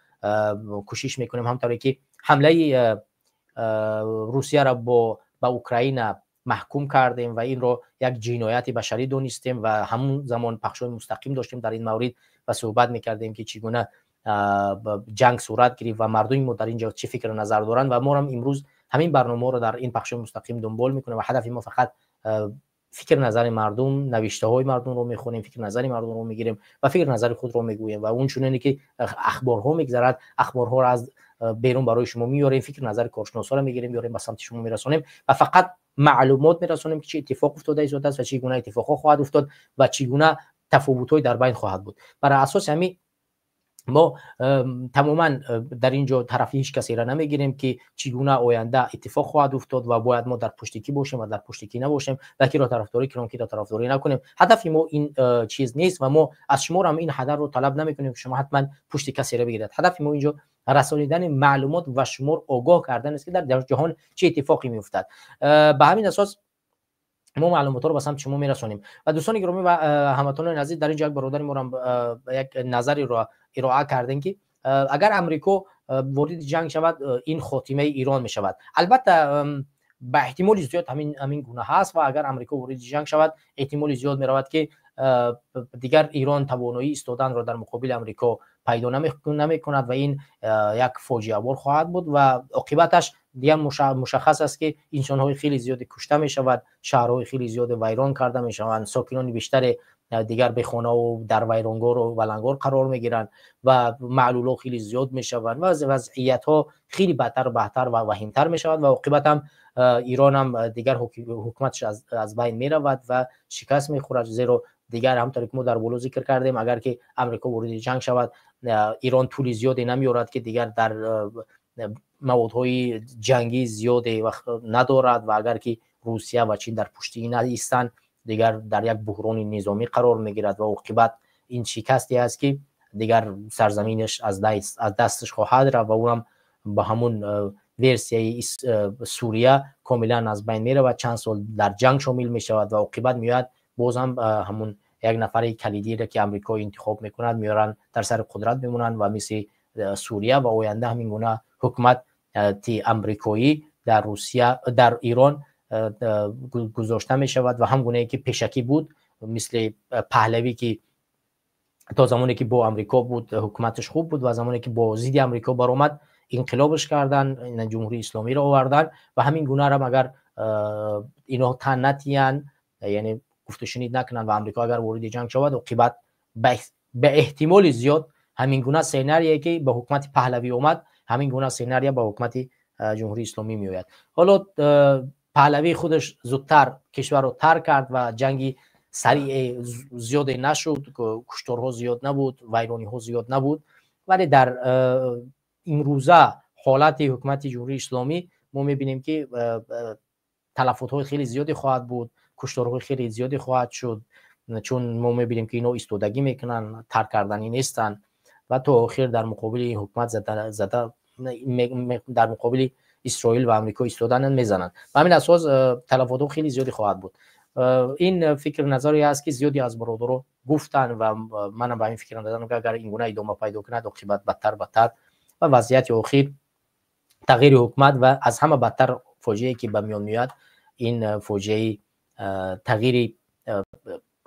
کوشش میکنیم همطوری که حمله روسیه را با اوکراین محکوم کردیم و این رو یک جنایت بشری دونستیم و همون زمان پخش‌های مستقیم داشتیم در این مورد و صحبت میکردیم که چگونه جنگ صورت گرفت و مردم ما در اینجا چه فکر و نظر دارند و ما هم امروز همین برنامه رو در این پخش مستقیم دنبال میکنیم و هدف ما فقط фикр назари мардум, навиштаҳои мардумро мехонем, фикр назари мардумро мегирем ва фикр назари худро мегӯем ва он чуноне ки ахборҳо мегузарад, ахборҳоро аз берун барои шумо меорем, фикр назари коршиносҳоро мегирем, меорем, ба самти шумо мерасонем ва фақат маълумот мерасонем ки чӣ иттифоқ уфтода истодааст ва чӣ гуна иттифоқҳо хоҳад уфтод ва чӣ гуна тафовутҳои дар байн хоҳад буд. Бар асоси ҳамин мо тамоман дар ин ҷо тарафи ҳеҷ касеро намегирем ки чӣ гуна оянда иттифоқ хоҳад уфтод ва бояд мо дар пушти кӣ бошем ва дар пушти кӣ набошем ва киро тарафдорӣ кунем, киро тарафдорӣ накунем. Ҳадафи мо ин чиз нест ва мо аз шуморо ҳам ин ҳадафро талаб намекунем ки шумо ҳатман пушти касеро бигиред. Ҳадафи мо инҷо расонидани маълумот ва шуморо огоҳ кардан аст ки дар ҷаҳон чӣ иттифоқе меуфтад. Ба ҳамин асос мо маълумотҳоро ба самти шумо мерасонем. Ва дӯстони гиромӣ ва ҳамватанони азиз, дар ин ҷо як бародари моро як назареро ироа кардем ки агар Амрико вориди ҷанг шавад, ин хотимаи Ирон мешавад. Албатта ба эҳтимоли зиёд ҳамин гуна ҳаст ва агар Амрико вориди ҷанг шавад, эҳтимоли зиёд меравад ки дигар Ирон тавоноии истоданро дар муқобили Амрико пайдо намекунад ва ин як фоҷиавор хоҳад буд ва оқибаташ дигар мушаххас аст ки инсонҳои хеле зиёде кушта мешавад, шаҳрҳои хеле зиёде вайрон карда мешаванд, сокинони бештаре дигар бехонаву дар вайронгору валангор қарор мегиранд ва маълулҳо хеле зиёд мешаванд ва вазъиятҳо хеле бадтару бадтар ва ваҳимтар мешавад ва оқибат ҳам Ирон ҳам дигар ҳукуматаш аз байн меравад ва шикаст мехӯрад, зеро дигар ҳамтаре ки мо дар боло зикр кардем, агар ки Амрико вориди ҷанг шавад, Ирон тӯли зиёде намеорад ки дигар дар маводҳои ҷангӣ зиёде надорад ва агар ки Русия ва Чин дар пушти ин истанд, дигар дар як буҳрони низомӣ қарор мегирад ва оқибат ин шикасте аст ки дигар сарзаминаш аз дасташ хоҳад рафт ва ӯ ҳам ба ҳамун версияи Сурия комилан аз байн меравад, чанд сол дар ҷанг шомил мешавад ва оқибат меояд боз ҳам ҳамун як нафари калидиро ки Амрико интихоб мекунад меоранд, дар сари қудрат мемонанд ва мисли Сурия ва оянда ҳамин гуна ҳукумати амрикоӣ дар Русия, дар Ирон гузошта мешавад ва ҳам гунае ки пешакӣ буд, мисли Паҳлавӣ ки то замоне ки бо Амрико буд ҳукуматаш хуб буд ва замоне ки бо зидди Амрико баромад инқилобаш кардан, Ҷумҳурии Исломиро овардан ва ҳамин гунаро агар ино тан натиянд, яъне гуфтушунид накунанд ва Амрико агар вориди ҷанг шавад, оқибат ба эҳтимоли зиёд ҳамин гуна сценарие ки ба ҳукумати Паҳлавӣ омад, ҳамин гуна сценария ба ҳукумати Ҷумҳурии Исломӣ меояд. Ҳоло Паҳлавӣ худаш зудтар кишварро тарк кард ва ҷанги сариъе зиёде нашуд, кушторҳо зиёд набуд, вайрониҳо зиёд набуд, вале дар имрӯза ҳолати ҳукумати Ҷумҳурии Исломӣ мо мебинем ки талафотҳои хеле зиёде хоҳад буд, кушторҳои хеле зиёде хоҳад шуд, чун мо мебинем ки ино истодагӣ мекунанд, тарк карданӣ нестанд ва то охир дар муқобили ин ҳукумат зада дар муқобили Исроил ва Амрико истодананд, мезананд. Ба ҳамин асос талафотҳо хеле зиёде хоҳад буд. Ин фикр назаре аст ки зиёде аз бародаро гуфтанд ва манам ба ҳамин фикр назарам ки агар ин гуна идома пайдо кунад, оқибат бадтар бадтар ва вазъияти охир тағйири ҳукумат ва аз ҳама бадтар фоҷиае ки ба миён меояд, ин фоҷиаи тағйири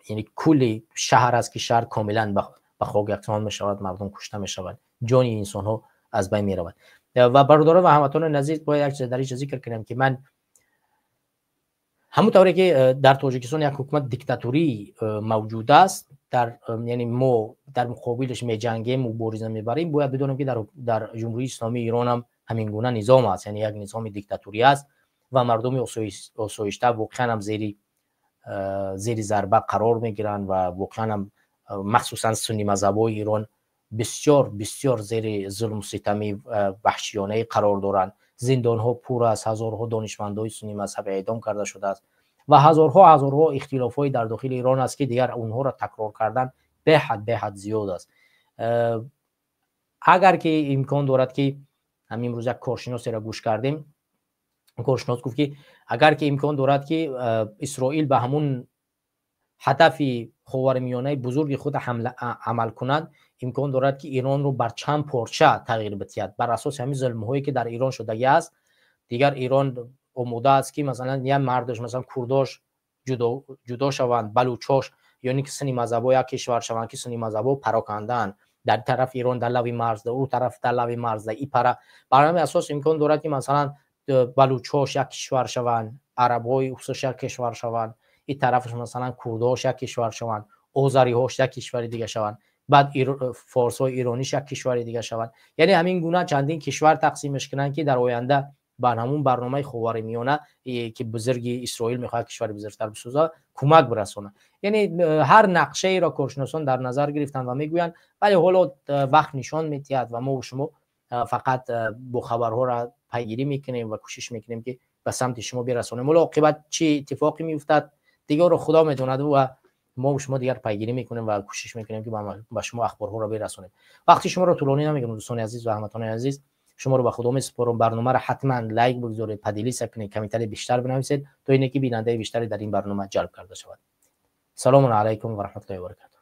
яъне кулли шаҳр аст ки шаҳр комилан ба хок яксон мешавад, мардум кушта мешавад, ҷони инсонҳо аз байн меравад. Ва бародарон ва ҳамватанони азиз, бояд як чиз дар ин ҷо зикр кунем ки ман ҳамон тавре ки дар Тоҷикистон як ҳукумат диктатурӣ мавҷуд аст, дар яъне мо дар муқобилаш меҷангем, мубориза мебарем, бояд бидонем ки дар Ҷумҳурии Исломии Ирон ҳам ҳамин гуна низом аст, яъне як низоми диктатурӣ аст ва мардуми осоишта воқеан ҳам зери зарба қарор мегиранд ва воқеан ҳам махсусан сунни мазҳабҳои Ирон бисёр бисёр зери зулму ситами ваҳшиёнае қарор доранд. Зиндонҳо пур аст, ҳазорҳо донишмандҳои сунни мазҳаб эъдом карда шудааст ва ҳазорҳо ҳазорҳо ихтилофҳои дар дохили Ирон аст ки дигар онҳоро такрор кардан беҳад зиёд аст. Агар ки имкон дорад ки ҳамин имрӯз як коршиносеро гӯш кардем, коршинос гуфт ки агар ки имкон дорад ки Исроил ба ҳамун ҳадафи Ховармиёнаи бузурги худ амал кунад, имкон дорад ки Иронро бар чанд порча тағйир бидиҳад. Бар асоси ҳамин зулмҳое ки дар Ирон шудагӣ аст, дигар Ирон омода аст ки масалан як мардаш, масалан курдош ҷудо шаванд, балучош ё ин ки сунни мазҳабҳо як кишвар шаванд ки сунни мазҳабҳо парокандаанд, дар тараф Ирон дар лави марз, дар ӯ тараф дар лави марз, дар ин пара. Бар ҳамин асос имкон дорад ки масалан балучош як кишвар шаванд, арабҳои хусуш як кишвар шаванд, Ин тарафаш масалан курдҳош як кишвар шаванд, озариҳош як кишвари дига шаванд, баъд форсҳои ирониш як кишвари дига шаванд. Яъне ҳамин гуна чандин кишвар тақсимеш кунанд, ки дар оянда бар ҳамун барномаи Ховари Миёна, ки бузурги Исроил мехоҳад кишвари бузургтар бисозад, кӯмак бирасонад. Яъне ҳар нақшаеро коршиносон дар назар гирифтанд ва мегӯянд, вале ҳоло вақт нишон медиҳад ва мо шумо фақат бо хабарҳоро пайгирӣ мекунем ва кӯшиш мекунем, ки ба самти шумо бирасонем. Ҳоло оқибат чӣ иттифоқе меуфтад, дигарро Худо медонад ва мо шумо дигар пайгирӣ мекунем ва кӯшиш мекунем, ки ба шумо ахборҳоро бирасонем. Вақти шуморо тӯлонӣ намекунем, дӯстони азиз ва ҳамватанони азиз, шуморо ба Худо месупорам. Барномаро ҳатман лайк бигзоред, поделиться кунед, комментарий бештар бинависед, то ине ки бинандаи бештаре дар ин барнома ҷалб карда шавад. Салому алайкум ва раҳматуллоҳи ва баракатуҳ.